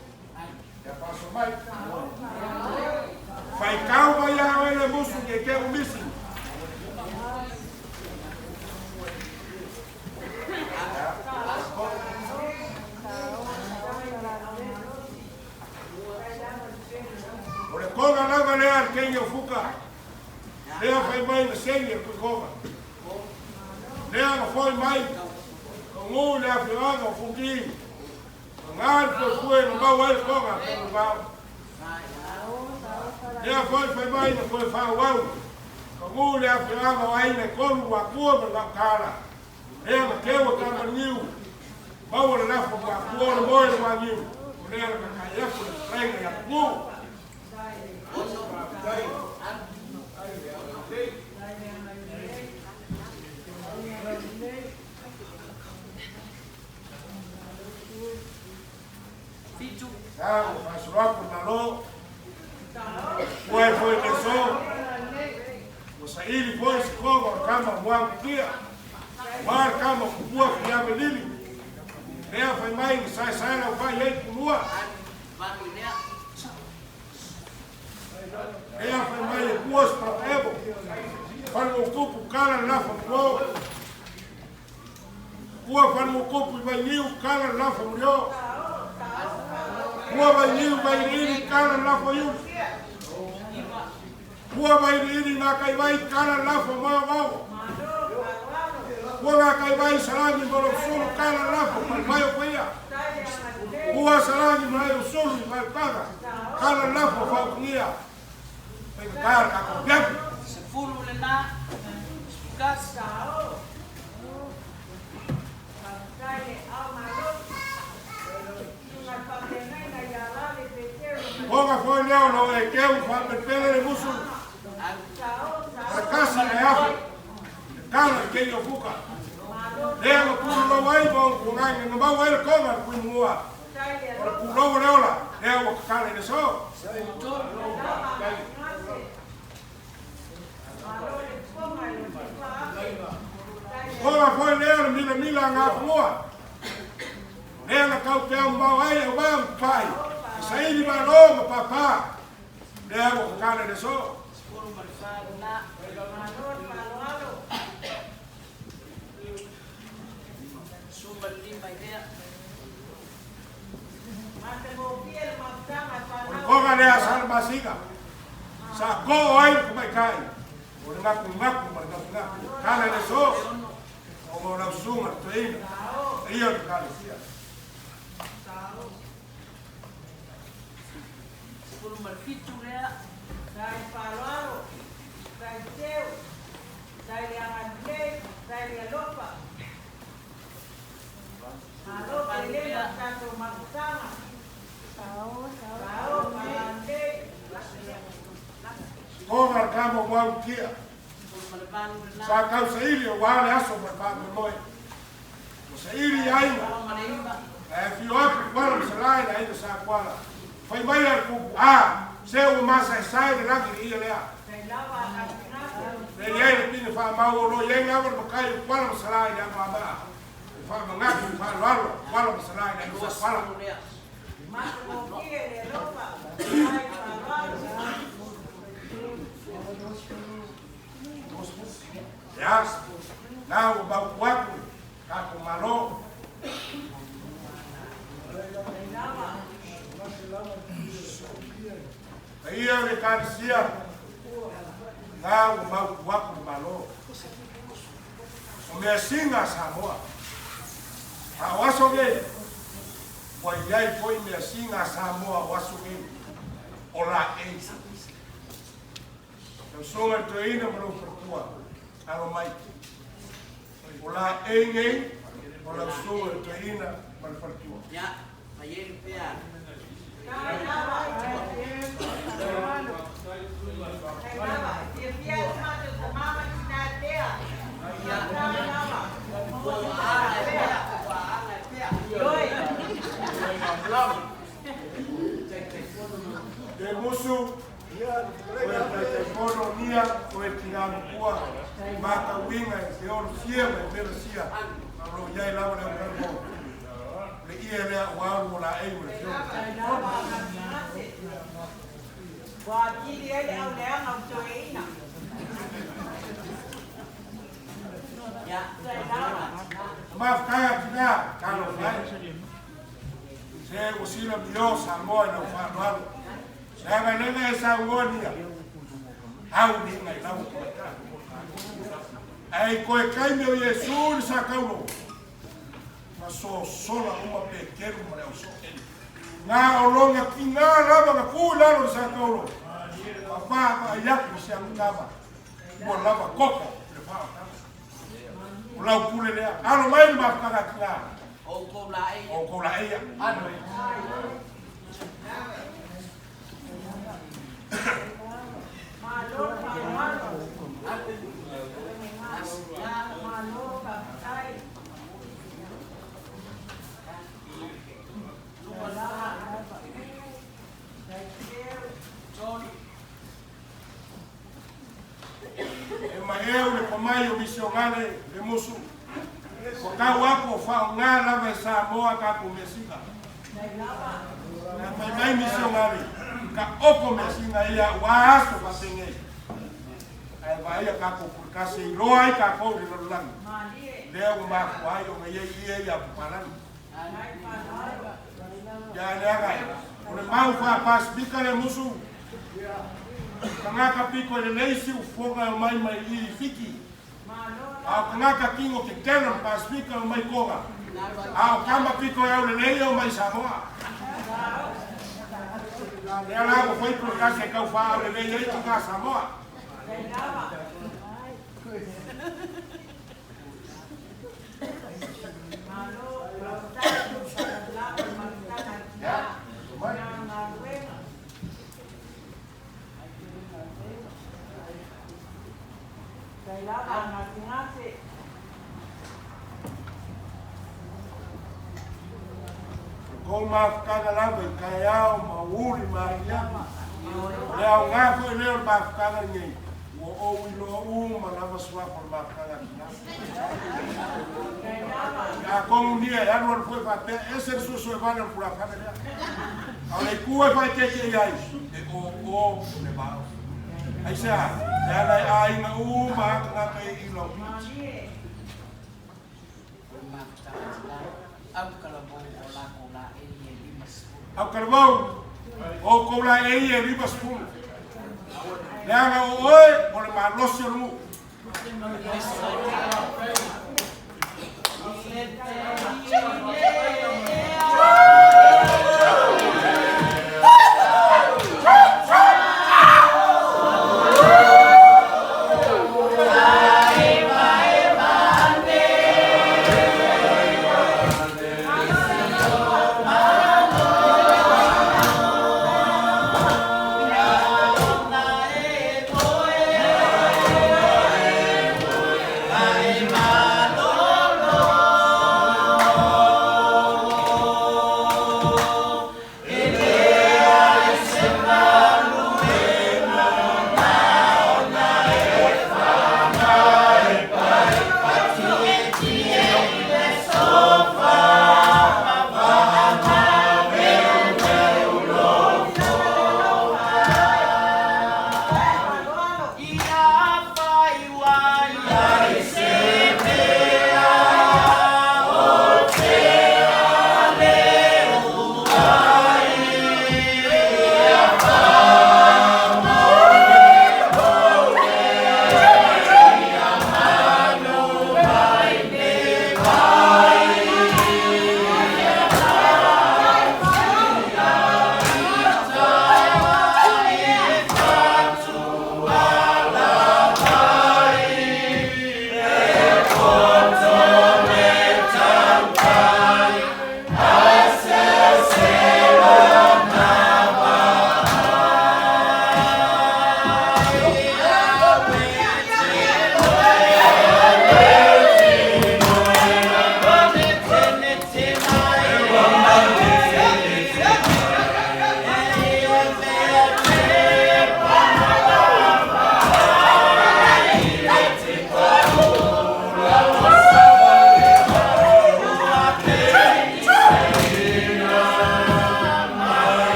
Ia faasoa mai. Faitau mai ia oe le musu ke ke umisi. O le koga lava lea le keini o fuka. Lea fai mai na seni e le koga. Lea na foi mai. Ka ngu le afioaga o fuki. Ka ngā le fuefue na mau ai le koga a tonu vao. Lea foi fai mai na toe whāwau. Ka ngu le afioaga o aina e kolu wa kua ma le vaukala. Lea na kewa ka maniu. Maua le lafo ma kua le moe le waniu. O lea na kakai aku le renga ia ngu. Fitu. Sa ua faasolo atu le Malo. Ua e foi le aso. Ua saili foi se koga o le kama o Muagutuia. Ua le kama o Kupua Fiame Lili. Lea fai mai na saesae lau fai ai pulua. Valu lea. Lea fai mai e pua se parataevo. Fanuotupu kala le lafa mulio. Pua fanuotupu i Vainiu kala le lafa mulio. Pua Vainiu Vailiili kala le lafa iuli. Pua Vailiili nā kai vai kala le lafa moe vao. Pua ngā kai vai salangi mo lo sulu kala le lafa mai o paia. Pua salangi mai o sulu i mai paga. Kala le lafa faukungia. Fai ka kala ka ko piapi. Sefulu lena. Gas. Koga foi lea o lo e keu whaapepele le musu. Rakasi le afu. Le kala le kei o fuka. Lea no pulu lau ai ma o kuangai nga mau ai le koga le kui mua. O le pulogo le ola. Lea ua kakala i le so. Koga foi lea le mila mila ngā fungua. Lea na kau te au mau ai au mau pai. E saili malo ma papa. Lea ua kakala i le so. Sefulu ma le fa lena. Suma le lima i lea. O le koga lea sa le masika. Sa ko o ai le kumaikai. O le ngaku ngaku ma le ngaku ngaku. Kala i le so. O ngō lau sunga le toeina. E ia le kalesia. Sefulu ma le fitu lea. Koga le kama o Muagutuia. Sefulu ma le valu lena. Sa kau saili o wā le aso ma le whaamoemoe. O saili i aiga. Sefulu ma le iva. E fio atu kuala ma salai le aiga sa kuala. Fai mai a le kupu a, se ua masa e sae le lagi le ia lea. Le iai le pine whaamau o lo iai ngawa le makai o kuala ma salai le ama amaa. O whaamangaki o whaaloalo kuala ma salai le aiga sa kuala. Sefulu lea. Ia, nā ua mauku aku, kako malo. Paia o le Ekalesia, na ua mautu atu le Malo. O measina a Samoa. A o aso nei, ua i ai foi measina a Samoa o aso nei, o laei. Lau Susuga i le Toeaina ma lou faletua, alo mai. O laei nei, o lau Susuga i le Toeaina ma le faletua. Ia, faielu pea. Te musu, o e Taitaifono nia, o e tina matua, matauina e te olo sia ma e mela sia, ma o lo o i ai lava le aukalamo. Le ie lea ua alu o laei ma le Afioga. Ua atili ai le auleaga o toeaina. Mafutaga tina, talofa e. Se ua sila mio Samoa i lau faaaloalo. Se agalega e saunoa nia, au liga i lau tamaitai. Ae i koe taimi o Iesu i le sakaulo, na sosola uma Peteru ma le au soo. Na o lona tina lava na tu i lalo i le sakaulo, ma vaavaai atu i se agutama, ua lava koko i le faaotaga. O lau pule lea, alo mai le mafutaga a tina. Outou laeia. Outou laeia. Malo le faaaloalo. Malo faafetai. E maeu le pomai o misionale le musu. Ua tau atu o faaaoga lava e Samoa tatou measina. Na fai mai misionale, taoto measina ia aua aso faapenei. Ae vaaia tatou puletasi e iloa ai tatou i le lalolagi. Lea ua mafua ai ona i ai ie ia papalagi. Ia leaga e, o le mau faa-Pasefika le musu. Tagata pito e lelei siufofoga e omai mai i i Fiti. A o tagata tino tetele o le Pasefika e omai Toga. A o tama pito e aulelei e omai Samoa. Lea la ua fai puletasi e tau faaaulelei ai tina Samoa. O kou mafutaga lava i taeao ma uli ma ahiahi. O le aoga foi lea o le mafutaga lenei, ua ou iloa uma lava suafa o le mafutaga a tina. Atonu nia e alualu foi faapea, ese le suesuevale o le tulafale lea. A o le itu e faaeteete i ai, e o o le vao. Aisea? Leaga e aiga uma lava tagata i Long Beach. Aukalavou, o outou laei e 50. Leaga o oe o le malosi o le nuu.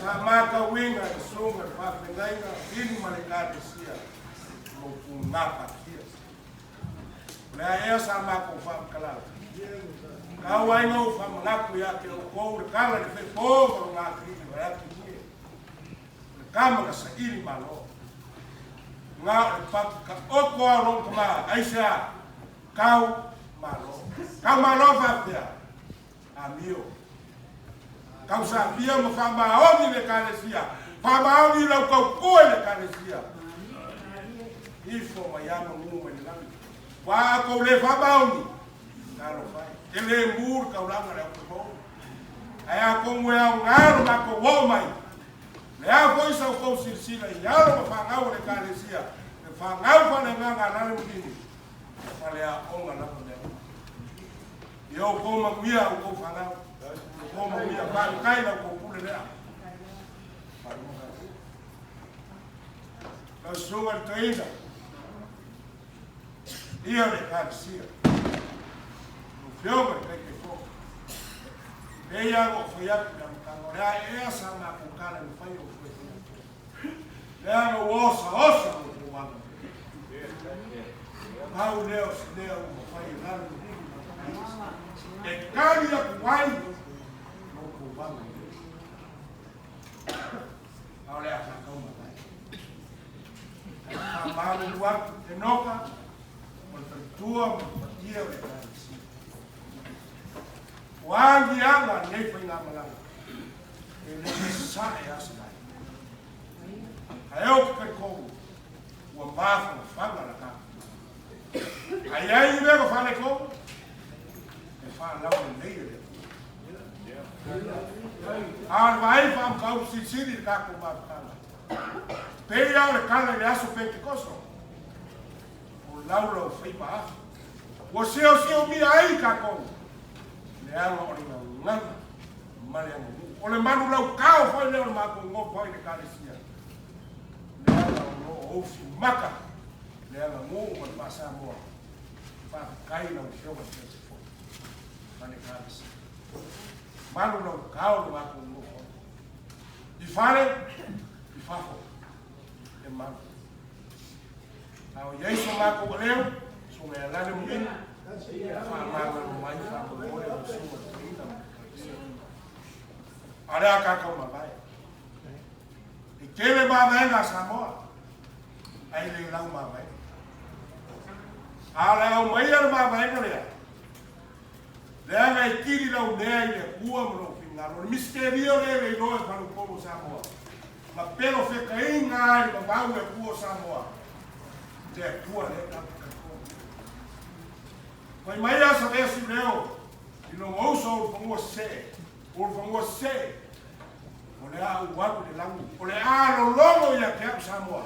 Sa matauina le susuga i le faafeagaiga Vili ma le Ekalesia o lo pugapatia. O le a ea sa matou faamatalaga? Tau ai na ou faamanatu ia te outou le tala i le fepo ma lona atalii vaeatu ie. O le tama na saili malo. Na o le patu taoto a o lona tama, aisea? Tau malo. Tau malo faapefea? Amio. Tausafia ma faamaoni le Ekalesia. Faamaoni i lau tautua i le Ekalesia. Ifo mai ama mu mai le lagi. Ua a tou le faamaoni, talofa e. E le mu le taulaga le au Ae atonu e aoga lo matou oo mai. O le a foi sa outou silasila i alo ma fanau a le Ekalesia, le fanau faaleagaga a Lale ma Vini, e faleaoga lava mea uma. Ia outou manuia outou fanau. Outou manuia. Faafetai la outou pule lea. Lau susuga i le toeaina, ia le Ekalesia, lau Afioga i le Taitaifono, pei lava ona ou fai atu i le amataga, o le a ea sa matou tala e mafai ona ou toe fai atu ai. Leaga ua osaosa lo outou aga. Pau lea o se mea ua mafai e lalo e tali atu ai lo outou aga. A o le a faatau mavae. Ae faamalulu atu Enoka o le faletua ma le paia o le Ekalesia. Ua agiaga lenei faigamalaga e le sae lava se vaega. Ae ou te talitonu ua mafanafana la tatou. A i ai ni mea na faaletonu, e faalaulelei e le Atua. A o le vaai faamataupu silisili i le tatou mafutaga, pei lava o le tala i le aso Penetekoso, o laulaufaiva afi. Ua siosiomia ai tatou, leaga o le gagana ma le aganuu. O le manulautao foi lea o le matou nofo ai i le Ekalesia, leaga o lo o ufimaka le aganuu ma le faa-Samoa. Faafetai i lau Afioga i le Taitaifono ma le Ekalesia. Manulautao le matou nofo ai. I fale, i fafo, e malu. A o i ai so matou aleu, so mea lale muliga, faamagalo mai faamolemole lau susuga i le toeaina ma le Ekalesia. A o le a tatou mavae. E tele mavaega a Samoa, ae le lau mavaega. A o le aumaia le mavaega lea, leaga e kili lau mea i le Atua ma lou finagalo. O le misitelio lea e le iloa e faleupolu o Samoa, ma pelofetaiga ai le vavau e Atua o Samoa, le Atua lea tatou te talitonu. Fai mai a Savea Siuleo i lona uso o Ulufanua Sesee, Ulufanua Sesee, o le a ou alu i le lagi, o le a lologo ia te au Samoa.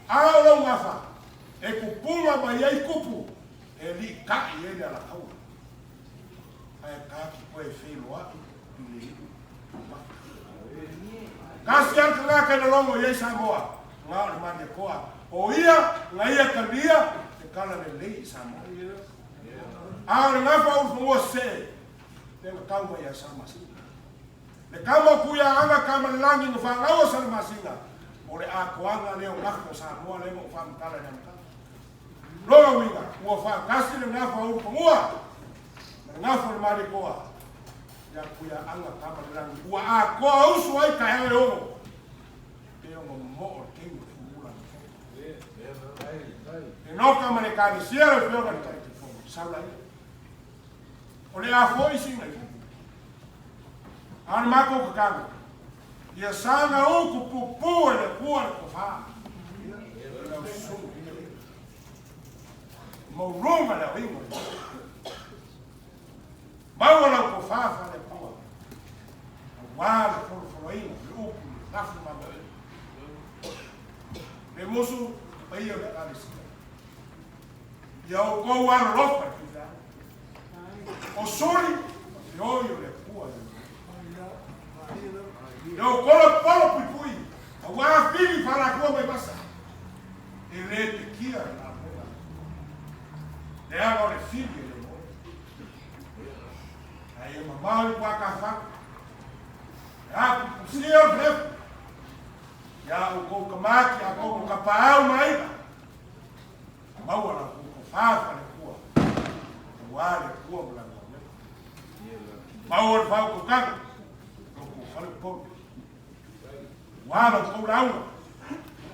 A o lou gafa, e pupuga mai ai kupu e liʻitaʻi ai le alataua. Ae ta te toe feiloai i le iu mata. Tasi lava le tagata e lologo i ai Samoa, na o le Malietoa. O ia na ia talia le tala lelei i Samoa. A o le gafa o Ulufanua Sesee, lea na tau mai ia Samasina. Le tama o Tuiaaga tama le lagi na fanau o Salamasina, o le atoaga lea o gafa o Samoa lea na ou faamatala i le amataga. Lona uiga, ua faatasi le gafa o Ulufanua ma le gafa o le Malietoa ia Tuiaaga tama le lagi. Ua atoa usu ai taeao e ono, pe ono moo le teine o Fuluula na fai. Enoka ma le Ekalesia lau Afioga i le Taitaifono, sau laia. O le a foi sina i fafo. A o le matou tatalo, ia saga utu pupu e le Atua le tofa i lau susuga. Maualuga le aoina o le Maota. Maua lau tofa faale-Atua aua le folofoloina, le upu, le lafu ma mea. Le musu, le paia o le Ekalesia. Ia outou alolofa i le faifeau. O suli, ma feoi o le Atua i Ia outou le polo puipui, aua fili falatua mai vasa, e le tekia i galuega. Leaga o le fili e le moe. Ae ia mamao i Puatafaga, e a pupu Sia o le falefu. Ia outou tama, tiakono, tapaau ma aiga, maua la outou tofa faale-Atua, aua le Atua ma Lana galuega. Maua le faautautaga i lo outou fale pupolu, aua la outou lauga,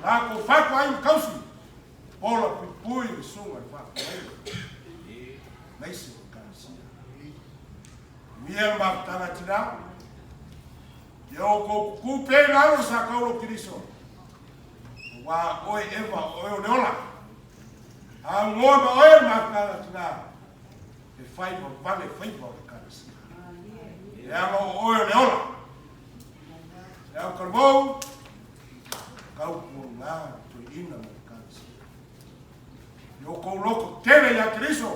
la outou fatuaiga ma tausi, pola puipui le susuga i le faafeagaiga, aemaise o Ekalesia. Manuia le mafutaga tina. Ia outou tutu pea i lalo le sakaula o Keriso, aua o oe Eva, o oe o le ola. Aunoa ma oe le mafutaga tina e fai vavale faiva o le Ekalesia. Leaga o oe o le ola. Le au talavou, tautuana le toeaina ma le Ekalesia. Ia outou loto tele ia Keriso,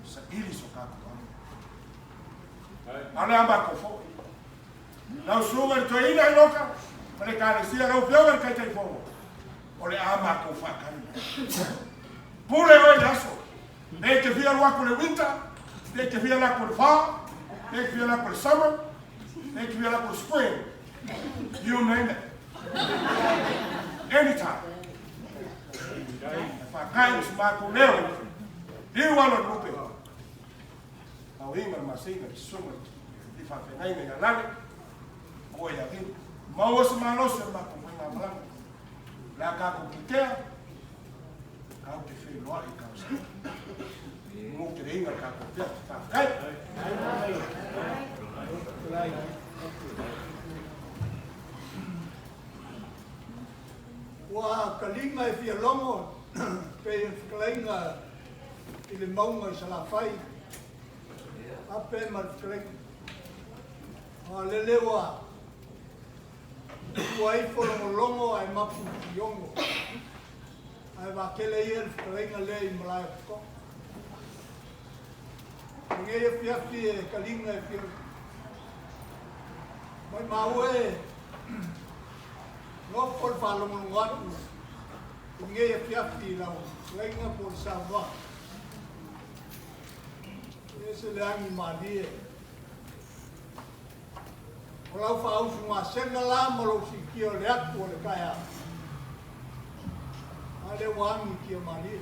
saili so tatou alofa. A o le a matou foi. Lau susuga i le toeaina i Loka ma le Ekalesia, lau Afioga i le Taitaifono, o le a matou faatali mai. Pule oe i le aso, pe e te fia alu atu i le winter, pe e te fia alu atu i le fall, pe e te fia alu atu i le summer, pe e te fia alu atu i le spring, you name it. Anytime. E faatali so matou leo, liu alo i le lupe. Aoina le masina i le susuga i faafeagaiga ia Lale, ma oe ia Vili. Maua se malosi o le matou faigamalaga. O le a tatou kitea, tatou te feiloai i tausaga. Muteleina le tatou pea. Faafetai. Ua taliga e fia logo pei o le fetalaiga i le mauga i Salafai, ape ma le fetalaiga. A lele ua tua ifo logologo ae mapu i tiono. Ae vaatele ia le fetalaiga lea i malae o Totoa. Lenei afiafi e taliga e fia maimau e nofo le faalogologo atu i lenei afiafi i lau fetalaiga po o le saunoaga. E ese le agi malie. O lau faausugasega la ma lou sikia o le atu o le taeao. A lea ua agi kia malie.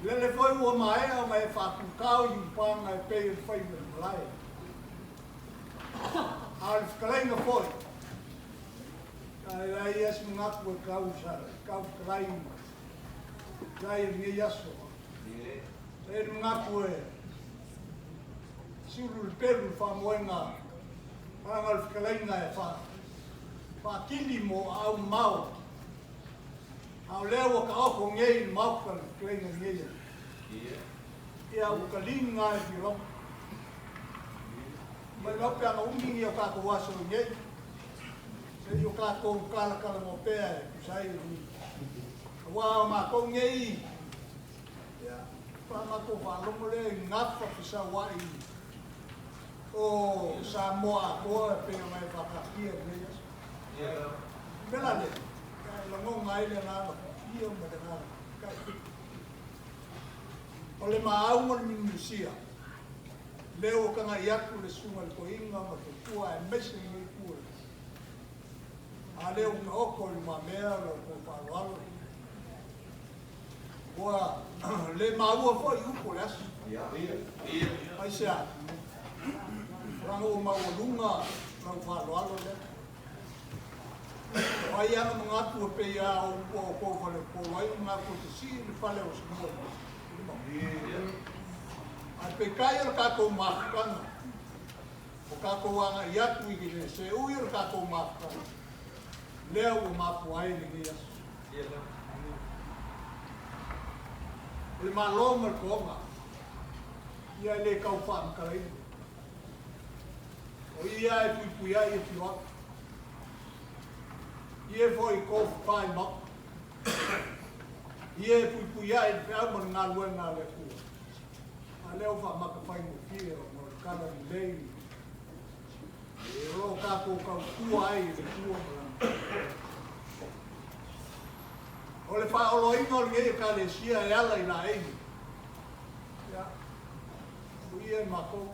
Lele foi ua maea ona e faatutao i upaga e pei o le faiva i le malae. A o le fetalaiga foi, a e leai lava se manatu e tau fetalai i ai lenei aso. E i ai le manatu e sulu le pelu le faamoega leaga o le fetalaiga e faatili mo aau mamao. A o lea ua taoto nei i le Maota le fetalaiga i lenei aso. Ia ua taliga e violoma. Mai lau pe ana umi ni o tatou aso i nei. Se i o tatou talatalanoa pea e tusa ai o ni. Aua o matou nei, ia, faatoa matou faalogo lea i gafa fesauai o Samoa atoa e pei ona e faataatia i lenei aso. O le mea la lea, e lagona ai le agaga fiafia ma le agaga faafetai. O le maau ma le minusia, lea ua tagai atu le susuga i le toeaina ma le faletua aemaise lenei itu o le A lea ua taoto i lumamea la outou faaaloalo. Ua le maua foi upu o le aso. Aisea? Leaga ua maualuga lau faaaloalo lea. O ai ana manatu e pei lava o upu a outou faleupolu, ai manatu e sisii le fale o Samoa i le maota. Ae peitai o le tatou mafutaga, ua tatou agai atu i le seui o le tatou mafutaga, lea ua mafua ai lenei aso. O le Malo ma le toaga, ia e le tau faamatalaina. O ia e puipui ai afioaga. Ia foi tofafa i maota. Ia e puipui ai le feau ma le galuega a le Atua. A lea ua faamata faigofie ona o le tala lelei o lo o tatou tautua ai i le Atua ma Lana. O le faaoloina o lenei Ekalesia e ala i laei, ia, o ia e matou.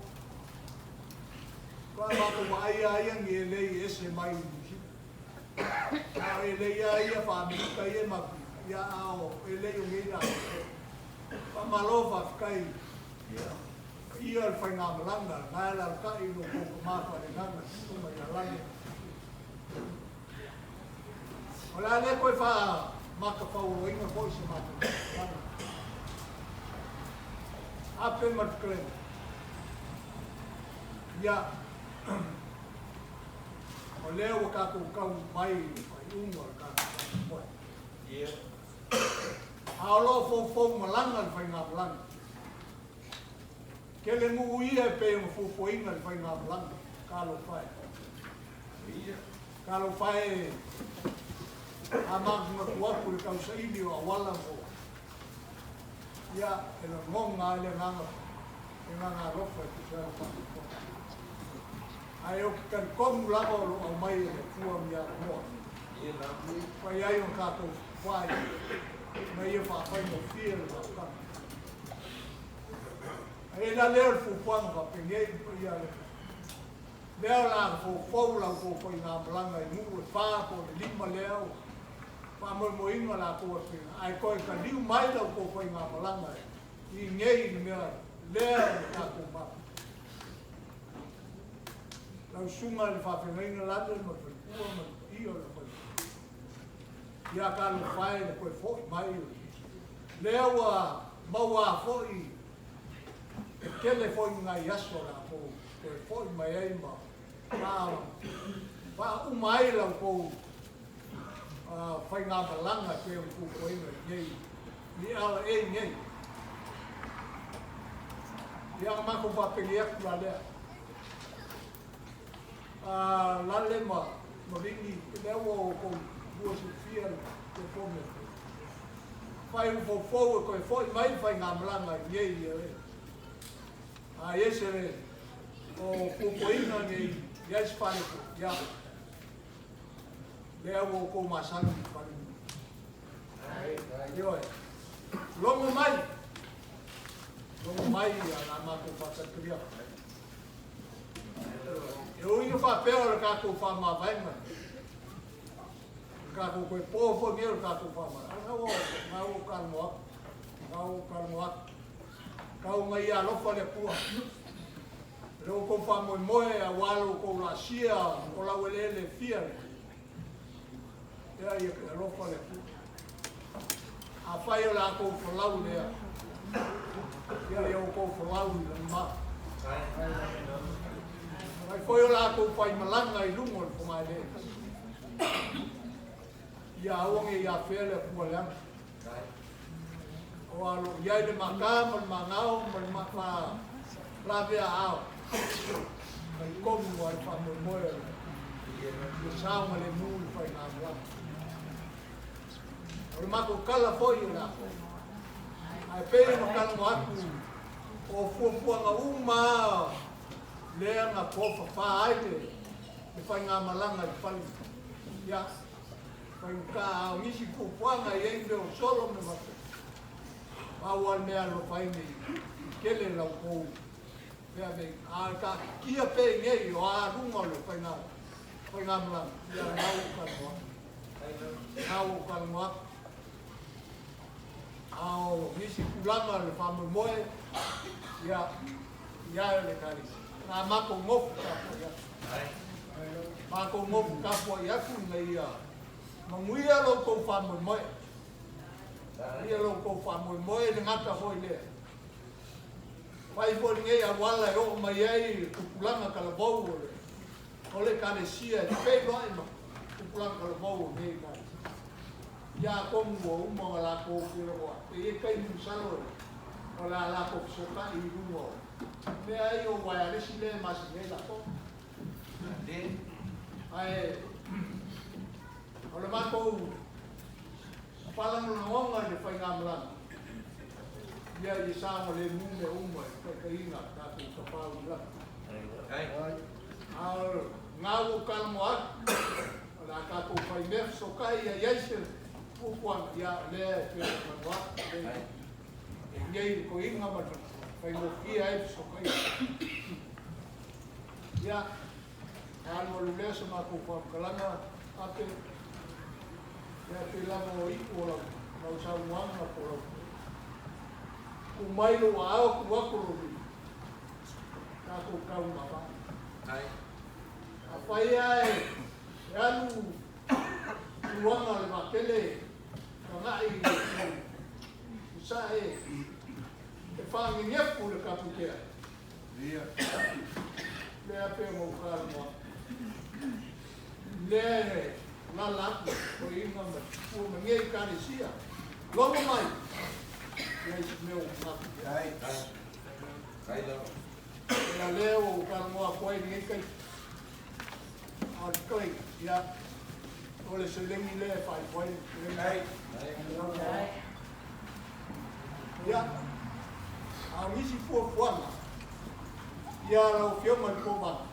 Faatoa matou vaai lava ia ni elei e ese mai i Niu Sila. A o elei lava ia faa-Amerika ia e matou te ia, a o elei o nei latou. Faamalo faafetai i paia o le faigamalaga, na e alalatai i lo outou tama faaleagaga le susuga ia Lale. O le a le toe faamatafauoloina foi se matou faamatalaga. Ape ma le fetalaiga. Ia, o lea ua tatou tau mai i le faaiuga o le tatou faamoemoe. A o lo o foufou malaga le faigamalaga. Tele nuu ia e pei ona fuafuaina le faigamalaga. Talofa e. Talofa e, a manatunatu atu i le tausaili o auala mo ia, e lagona lava le agaga, le agaga alofa e tusa ai o le faamoemoe. Ae ou te talitonu lava o lo o aumai e le Atua ni avanoa e fai ai ona tatou fai ina ia faafaigofie le mafutaga. Ae la lea o le fuafuaga faapenei paia le lea o le a foufou la outou faigamalaga i nuu e fa po o le lima lea ua faamoemoeina latou e faiga, ae toe taliu mai la outou faigamalaga i inei i le mea lea o le tatou mafuta. Lau susuga i le faafeagaiga Lale ma le faletua ma le paia o le aufaigaluega. Ia talofa e le toe foi mai o le lea ua maua foi e tele foi ni nai aso o le a tou toe foi mai ai ma faauma ai la outou faigamalaga e pei ona fuafuaina i nei i LA nei. Ia ona matou faapelei atu la lea. Lale ma Vini, lea ua outou lua silafia le telefoni a le Fai ua foufou e toe foi mai le faigamalaga i nei i LA. A i ai se o fuafuaina nei i ai se faaletonu, ia, lea ua outou masani i le fale. Ioe. Logo mai. Logo mai ia la matou faatalitali atu. E ui ina faapea o le tatou faamavaega, o le tatou toe po foi nei o le tatou faamavaega, a na ua ou talanoa atu, na ua ou talanoa atu, tau ina ia alofa le Atua, le outou faamoemoe aua lo outou laasia o laueleele e fia, ia ia alofa le Atua. Afai o le a tou folau lea, ia ia outou folau i lagima. Afai foi o le a tou faimalaga i luga o le fogaeleele, ia aua ne i afea le Atua leaga. O alo i ai le mata ma le magao ma le lavea ao, talitonu ai faamoemoe o le saogalemu le faigamalaga. O le matou tala foi o le a foi. Ae pei ona talanoa atu o fuafuaga uma lea na tofafa ai le faigamalaga i le fale. Ia, faigata a o nisi fuafuaga e i ai mea o solo me faapea. Pau lava le mea alofa ai nei tele la outou feaveaiga. A taatitia pea i nei o a luga o le faigamalaga, ia na ua ou talanoa atu. Na ua ou talanoa atu. A o nisi tulaga o le faamoemoe, ia, ia e le Ekalesia. Na matou nofo tapuai atu. Matou nofo tapuai atu ina ia manuia lo outou faamoemoe. Manuia lo outou faamoemoe le gata foi lea. Fai foi lenei auala e oo mai ai le tupulaga talavou o le Ekalesia e feiloai ma tupulaga talavou o lenei Ekalesia. Ia atonu ua uma ona latou feiloai. E i ai taimi masalo o le a latou fesootai i luga o mea ai o uaealesi lea e masani ai latou. Ae o le matou faalagolagoga i le faigamalaga, ia ia saogalemu mea uma i taitaiga a tatou Tapaau i lagi. A o na ua ou talanoa atu, o le a tatou fai mea fesootai ia i ai se fuafuaga, ia o lea e pei ona talanoa atu, e i ai le toeaina ma le faigofie ai fesootaiga. Ia, Alualu lea sa matou faamatalaga ape lea pei lava o iu o lau lau saunoaga po o lau tuu mai lou aao tuu atu lou lima tatou taumavae. Afai lava e alu tulaga o le vaatele tagai i le itu sae e faanenefu le taputea. Lea pei ona ou talanoa atu. Lea e alaala atu toeaiina ma tupua ma nei Ekalesia, logo mai, leai se mea ua manatu i ai. Ia lea ua ou talanoa atu ai i lenei taimi. A o le toeaina, ia, o le seleni lea e faaiu ai le seleni. Ia, a o nisi fuafuaga, ia lau Afioga i le Kovana,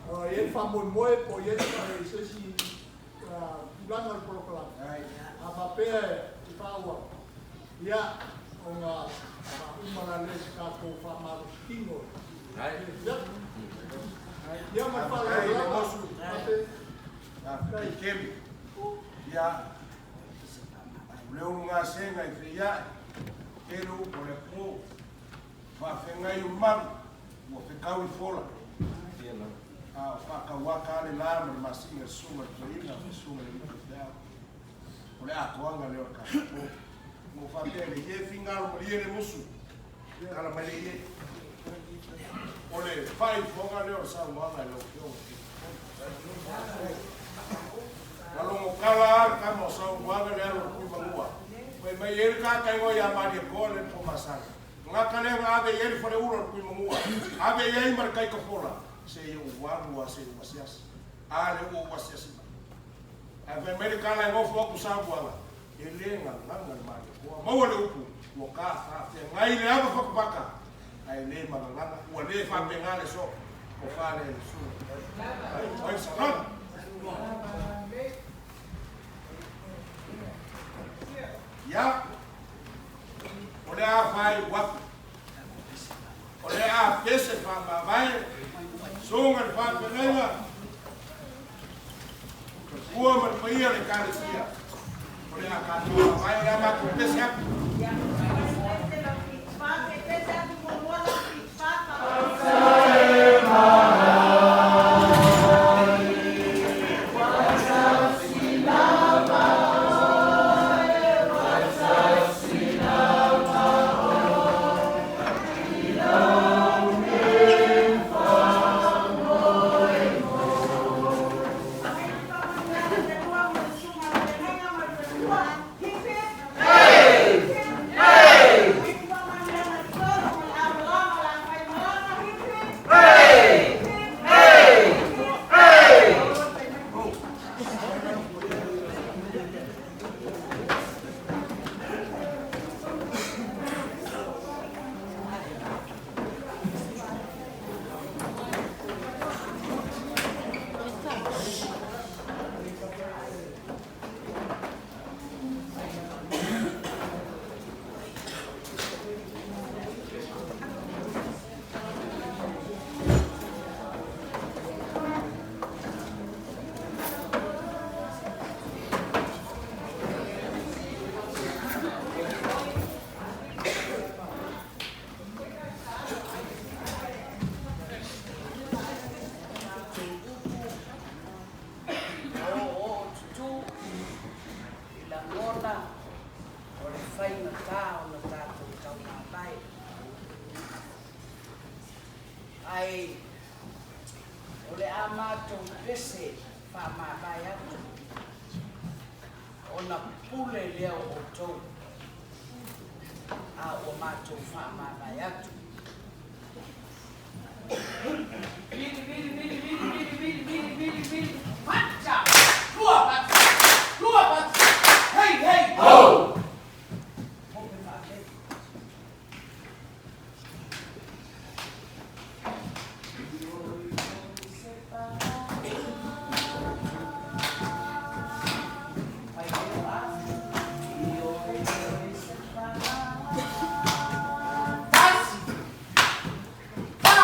e i ai le faamoemoe po o i ai se isi tulaga o le polokalame, a faapea e faaauau, ia, ona faauma la lea i se tatou faamalositino. Ia, ia ma le faaaloalo lava. Faafetai tele. Ia, o le ulugasega i feia'i, tele upu o le atunuu, faafeagai o malu, ua fekau i fola. A o faatauata lava le la ma le masina i le susuga i le toeaina ma le susuga i le alii faifeau. O le atoaga lea o le tatou po. Ua ou faapea lea, ia e fingalo malie le musu, tala mai le ie. O le faaifoga lea o le saunoaga i lau Afioga i le Taitaifono. Na logotala lava le tama o Sauaga le alo o le Tuimanua, fai mai e i ai le tagata igoa ia Malietoa le Tomasala. Gata lea na ave i ai le faleula o le Tuimanua, ave i ai ma le taitafola, seia ou alu lava se i ou asiasi. A lea ua ou asiasi mai. Ae fai mai le tala e nofo atu Sauaga, e le gagaga le Malietoa. Maua le upu, ua ta faafeagai le ava fatufata, ae le magagaga, ua le faapena le soo, tofa lea i le susuga. Oi saunoaga. Ia, o le a faaiu atu, o le a pese faamavae, susuga i le faafeagaiga, faletua ma le paia o le Ekalesia, o le a tatou mavae, o le a matou pese atu. Oooo tutū i lagona o le faigata ona tatou taumavae. Ae o le a matou pese faamavae atu ona pule lea o outou a ua matou faamavae atu. Vili, vili, vili, vili, vili, vili, vili, vili, vili, pata! Lua pata! Lua pata! Hei, hei! Ho! Hope faatele. Tasi! Fa!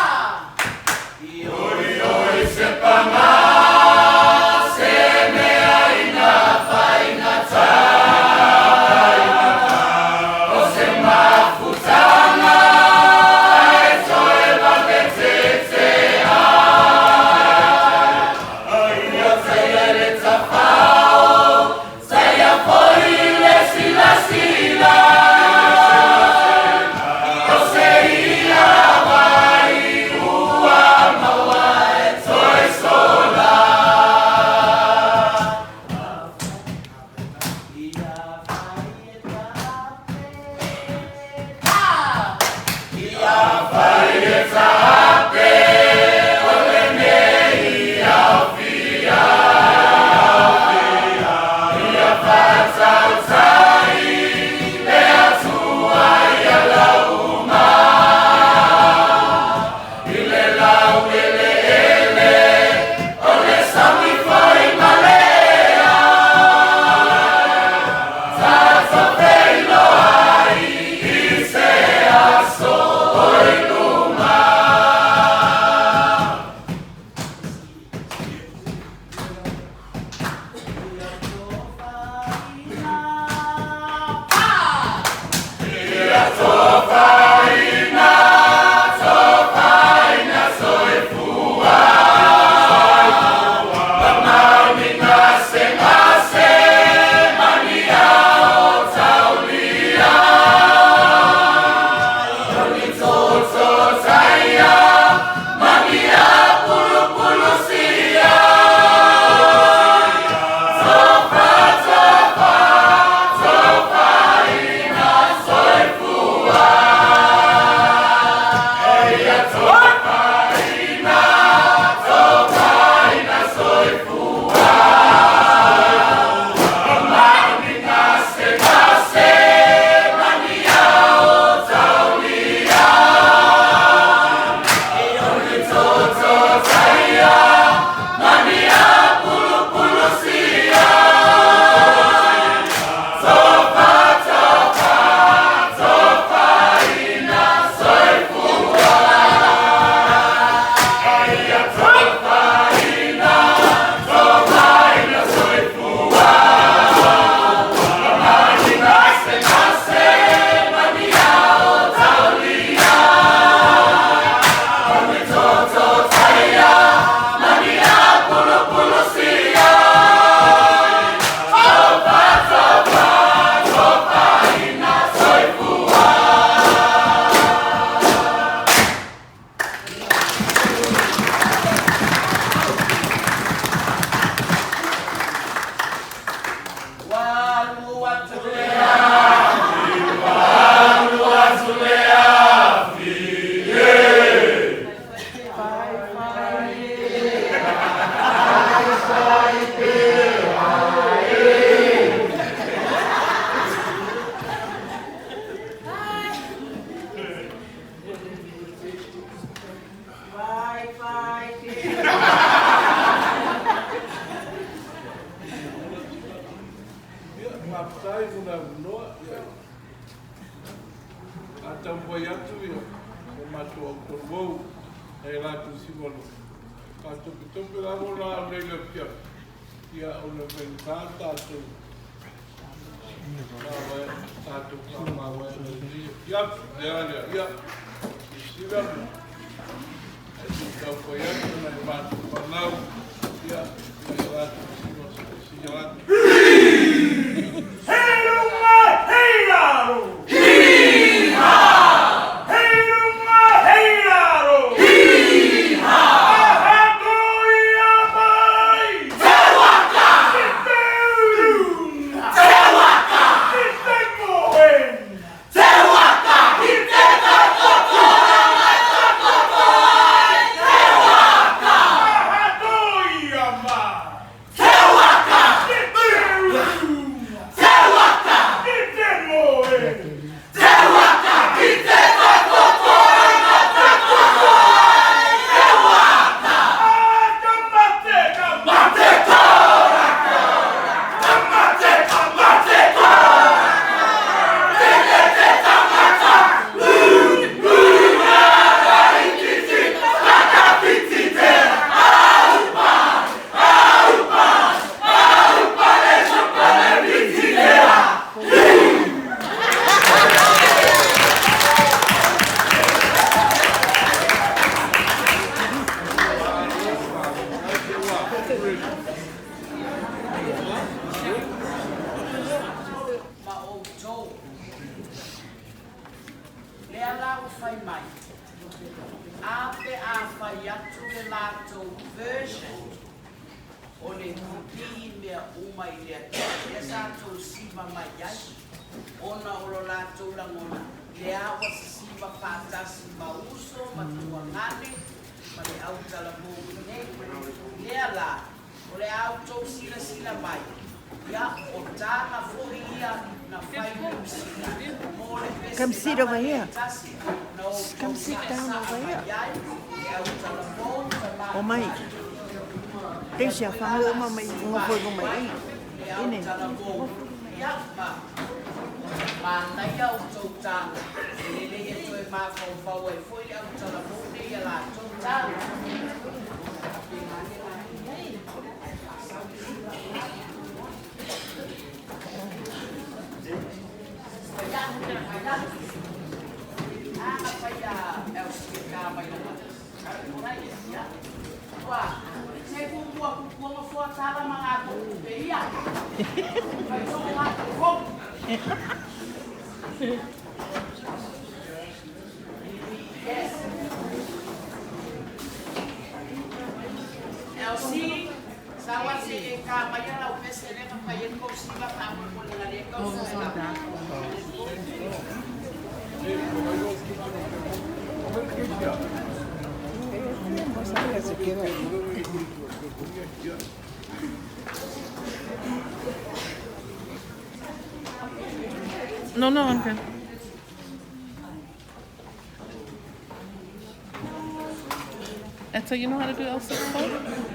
walo. Ka tope tope la mo la le le pia. Ia o le venka tātou. Tātou ka maua e le ia, lea lea, ia. Sila mo. E tu tau koe atu na i mātou whanau. Ia, ia rātou sima si rātou. He runga, he raro! Hī-hā! He runga, he raro! Hī-hā! Aha koia mai! Te waka! Ki te urunga! Te waka! Ki te moenga! Te waka! Ki te takotoranga takoto ai! Te waka! Aha koia mai! Te waka! Ki te urunga! Te waka! Ki te moenga! Te waka! Ki te takotoranga takoto ai! Te waka! Ka mate, ka mate korako! Ka mate, ka mate korako! Te te te tangata! Uru, uru ngā raikiti, whakawhiti te aupa! Aupa! Aupa le chapale piti te rā! Ma outou. Lea la ua fai mai, a pe a fai atu le latou version o le pipii mea uma i le Atua, lea sa tou sima mai ai, ona o lo latou lagona, lea ua sisima faatasi ma uso ma tuagane ma le autalavou i nei. Lea la, o le a outou silasila mai, ia o taga foi ia na fai Niu Sila mo le pese Come sit lava over le here. tasi na outou Come sit down saasaa over here. mai ai le autalavou O mai. tamaitai. Te Lea sia foi la whanau la ma mai sisima ngā atu whanau mai. ai le Ine. autalavou ia ma manaia outou taga e lelei e toe mafaufau ai foi le autalavou nei ia latou taga. Yes. Elsie, sawa se e ka mai ala o pese le ka pai ko sila ka mo ko le le ka so la. No, I'm good. And so you know how to do L6 code?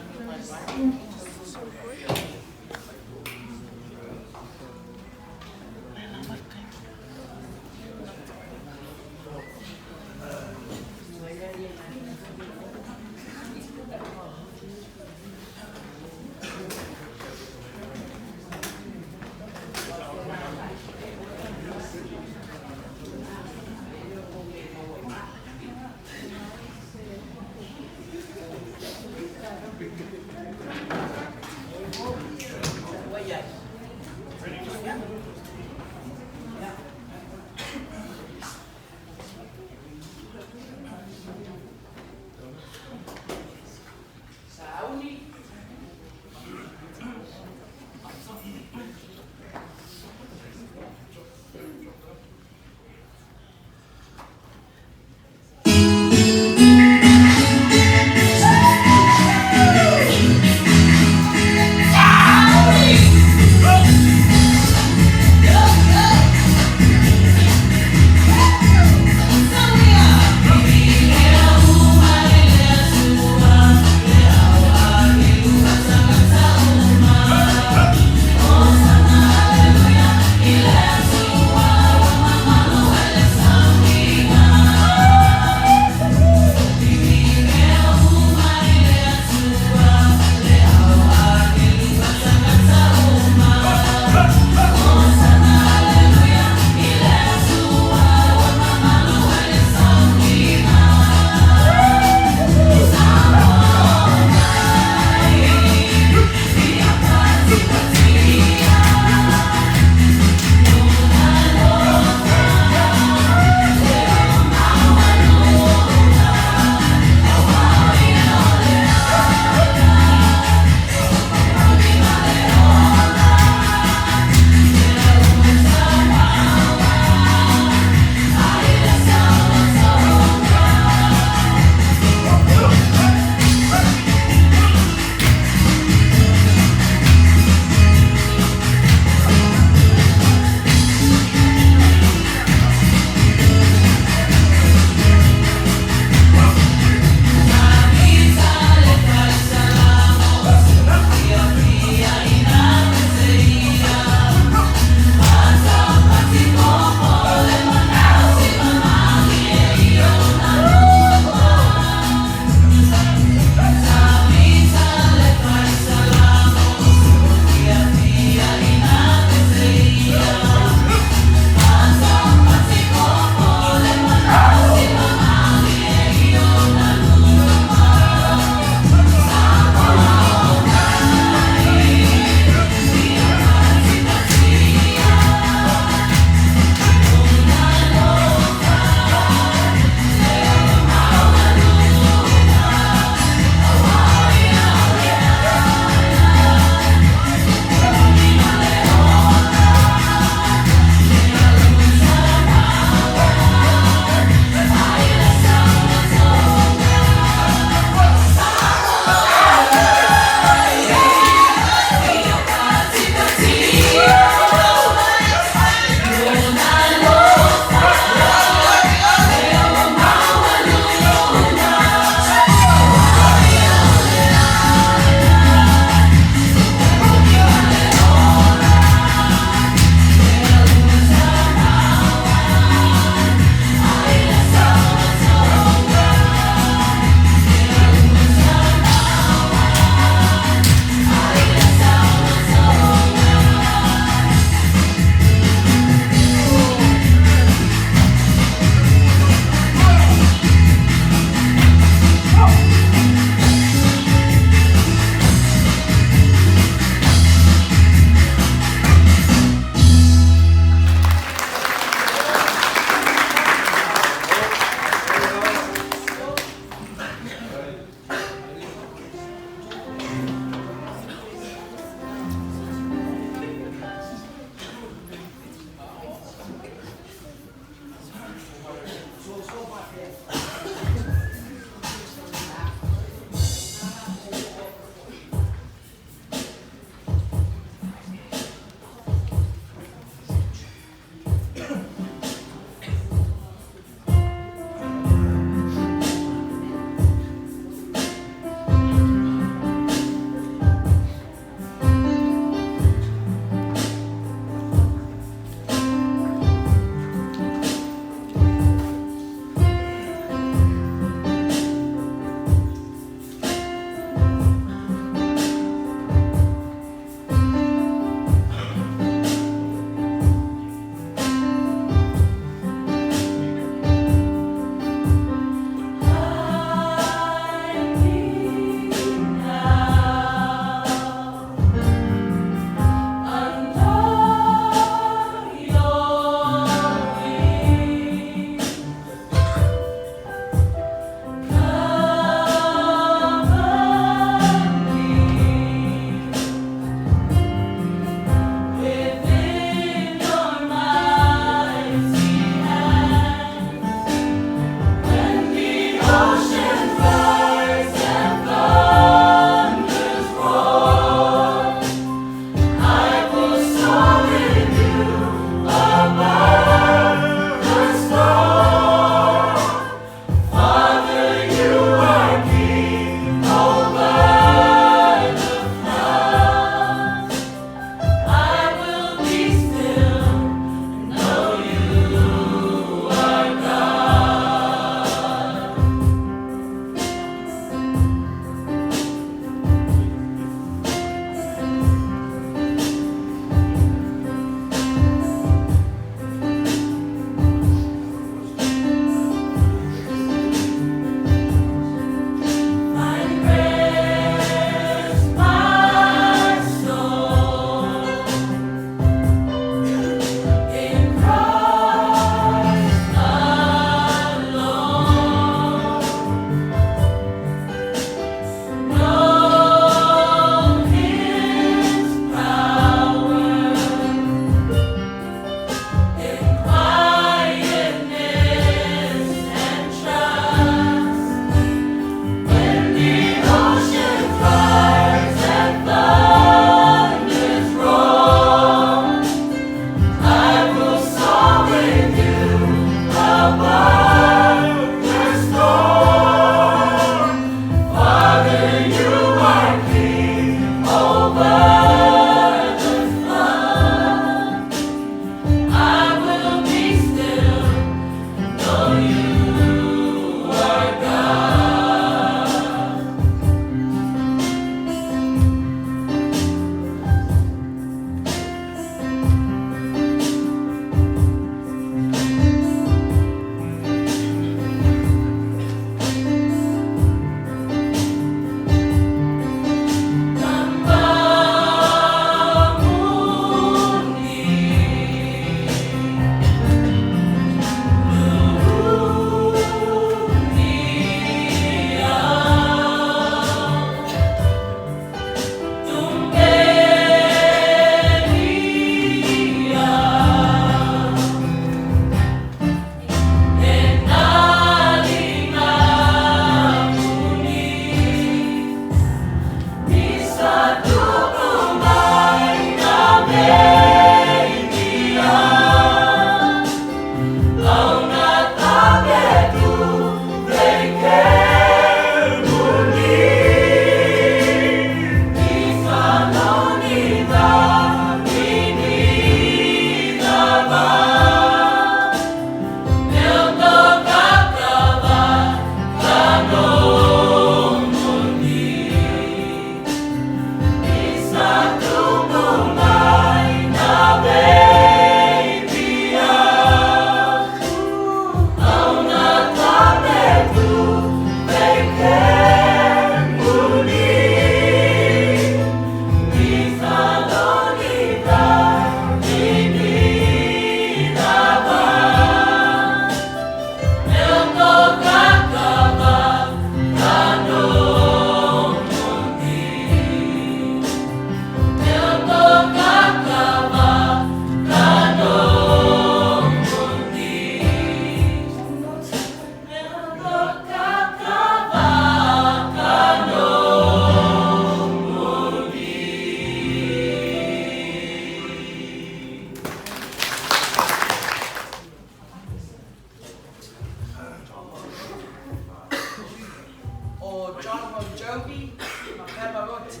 o Jon Bon Jovi ma Pavarotti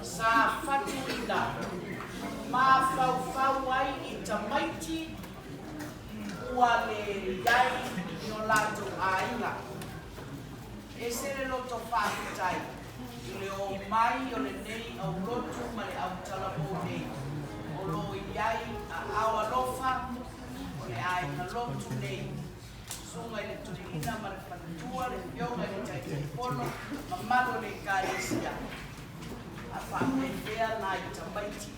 sa fatuina mafaufau ai i tamaiti ua le iai i o latou aiga. Ese le loto faafetai i le omai o lenei aulotu ma le autalavou nei o lo o i ai aao alofa o le aiga lotu nei, Susuga i le Toeaina ma le Faletua, le Afioga i le Taitaifono, mamalu o le Ekalesia, a faapefea nai tamaiti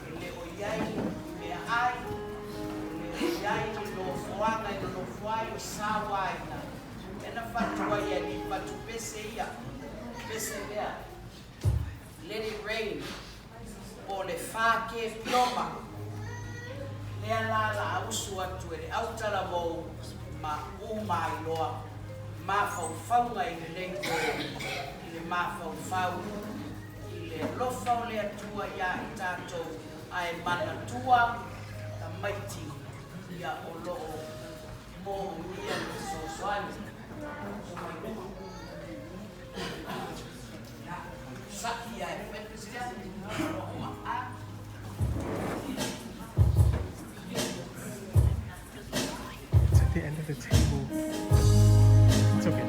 e le o i ai ni meaai, e le o i ai ni nofoaga e nonofo ai o sauaina, lea na fatu ai e alii fatu pese ia, pese lea, Let it rain, po o le 4K pioma, lea la la a usu atu e le autalavou ma umailoa mafaufauga i lenei po i le mafaufau i le alofa o le Atua iā i tatou ae manatua tamaiti ia o lo o moomia le fesoasoani. Omai luma. Ia, sa'i ae fai Peresetene. Oma a. It's at the end of the table. It's okay.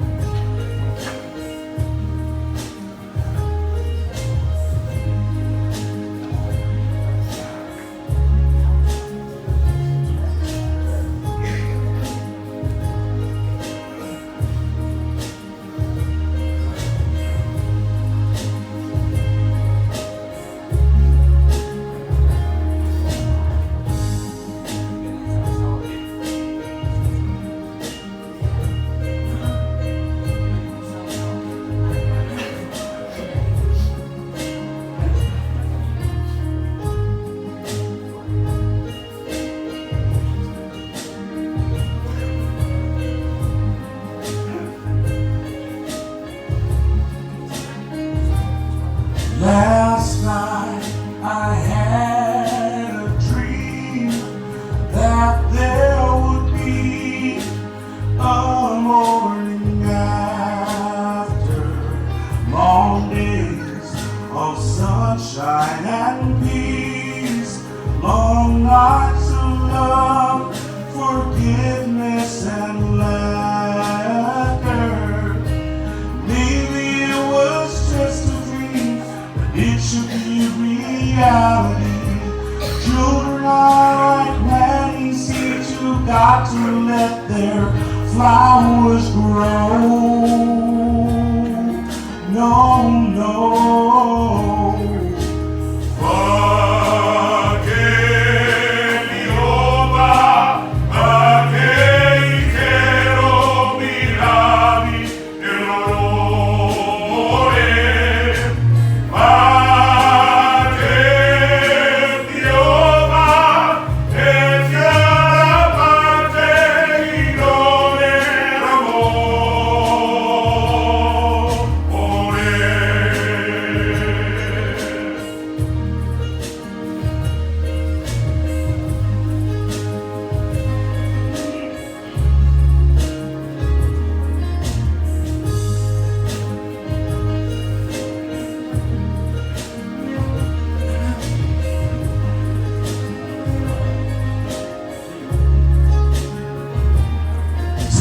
Last night I had a dream that there would be a morning after, long days of sunshine and peace, long nights of love, forgiveness and laughter. Maybe it was just a dream, but it should be reality. Children are like planting seeds, you got to let their flowers grow. No, no.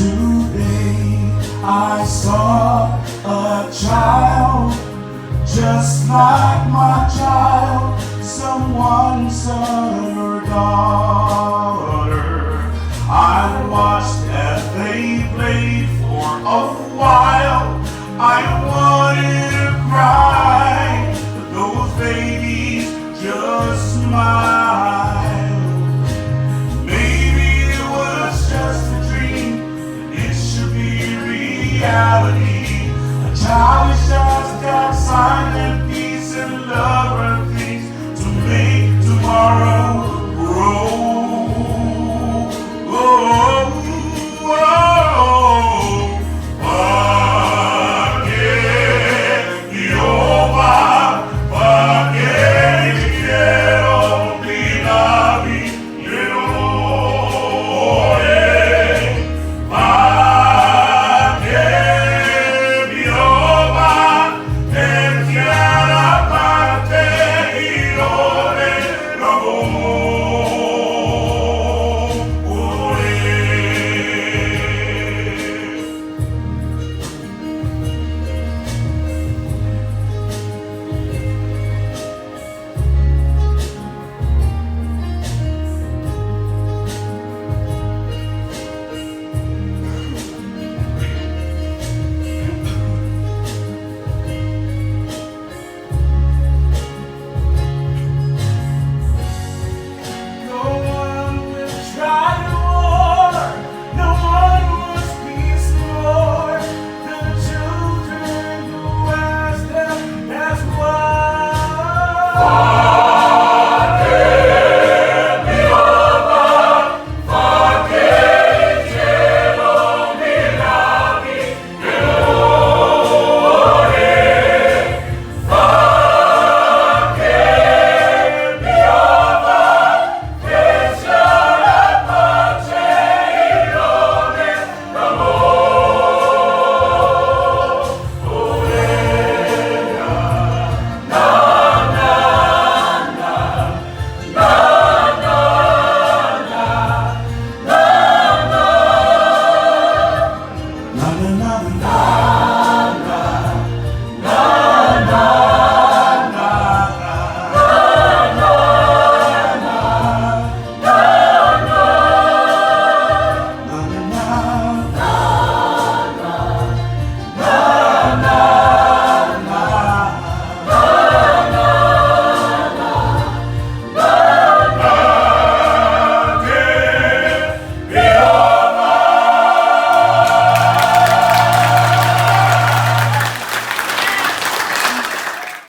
Today I saw a child just like my child, someone's son or daughter. I watched as they played for a while. I wanted to cry, but those babies just smiled. Maybe it was just a dream, but it should be reality. A child is just that silent peace and love and things to make tomorrow grow.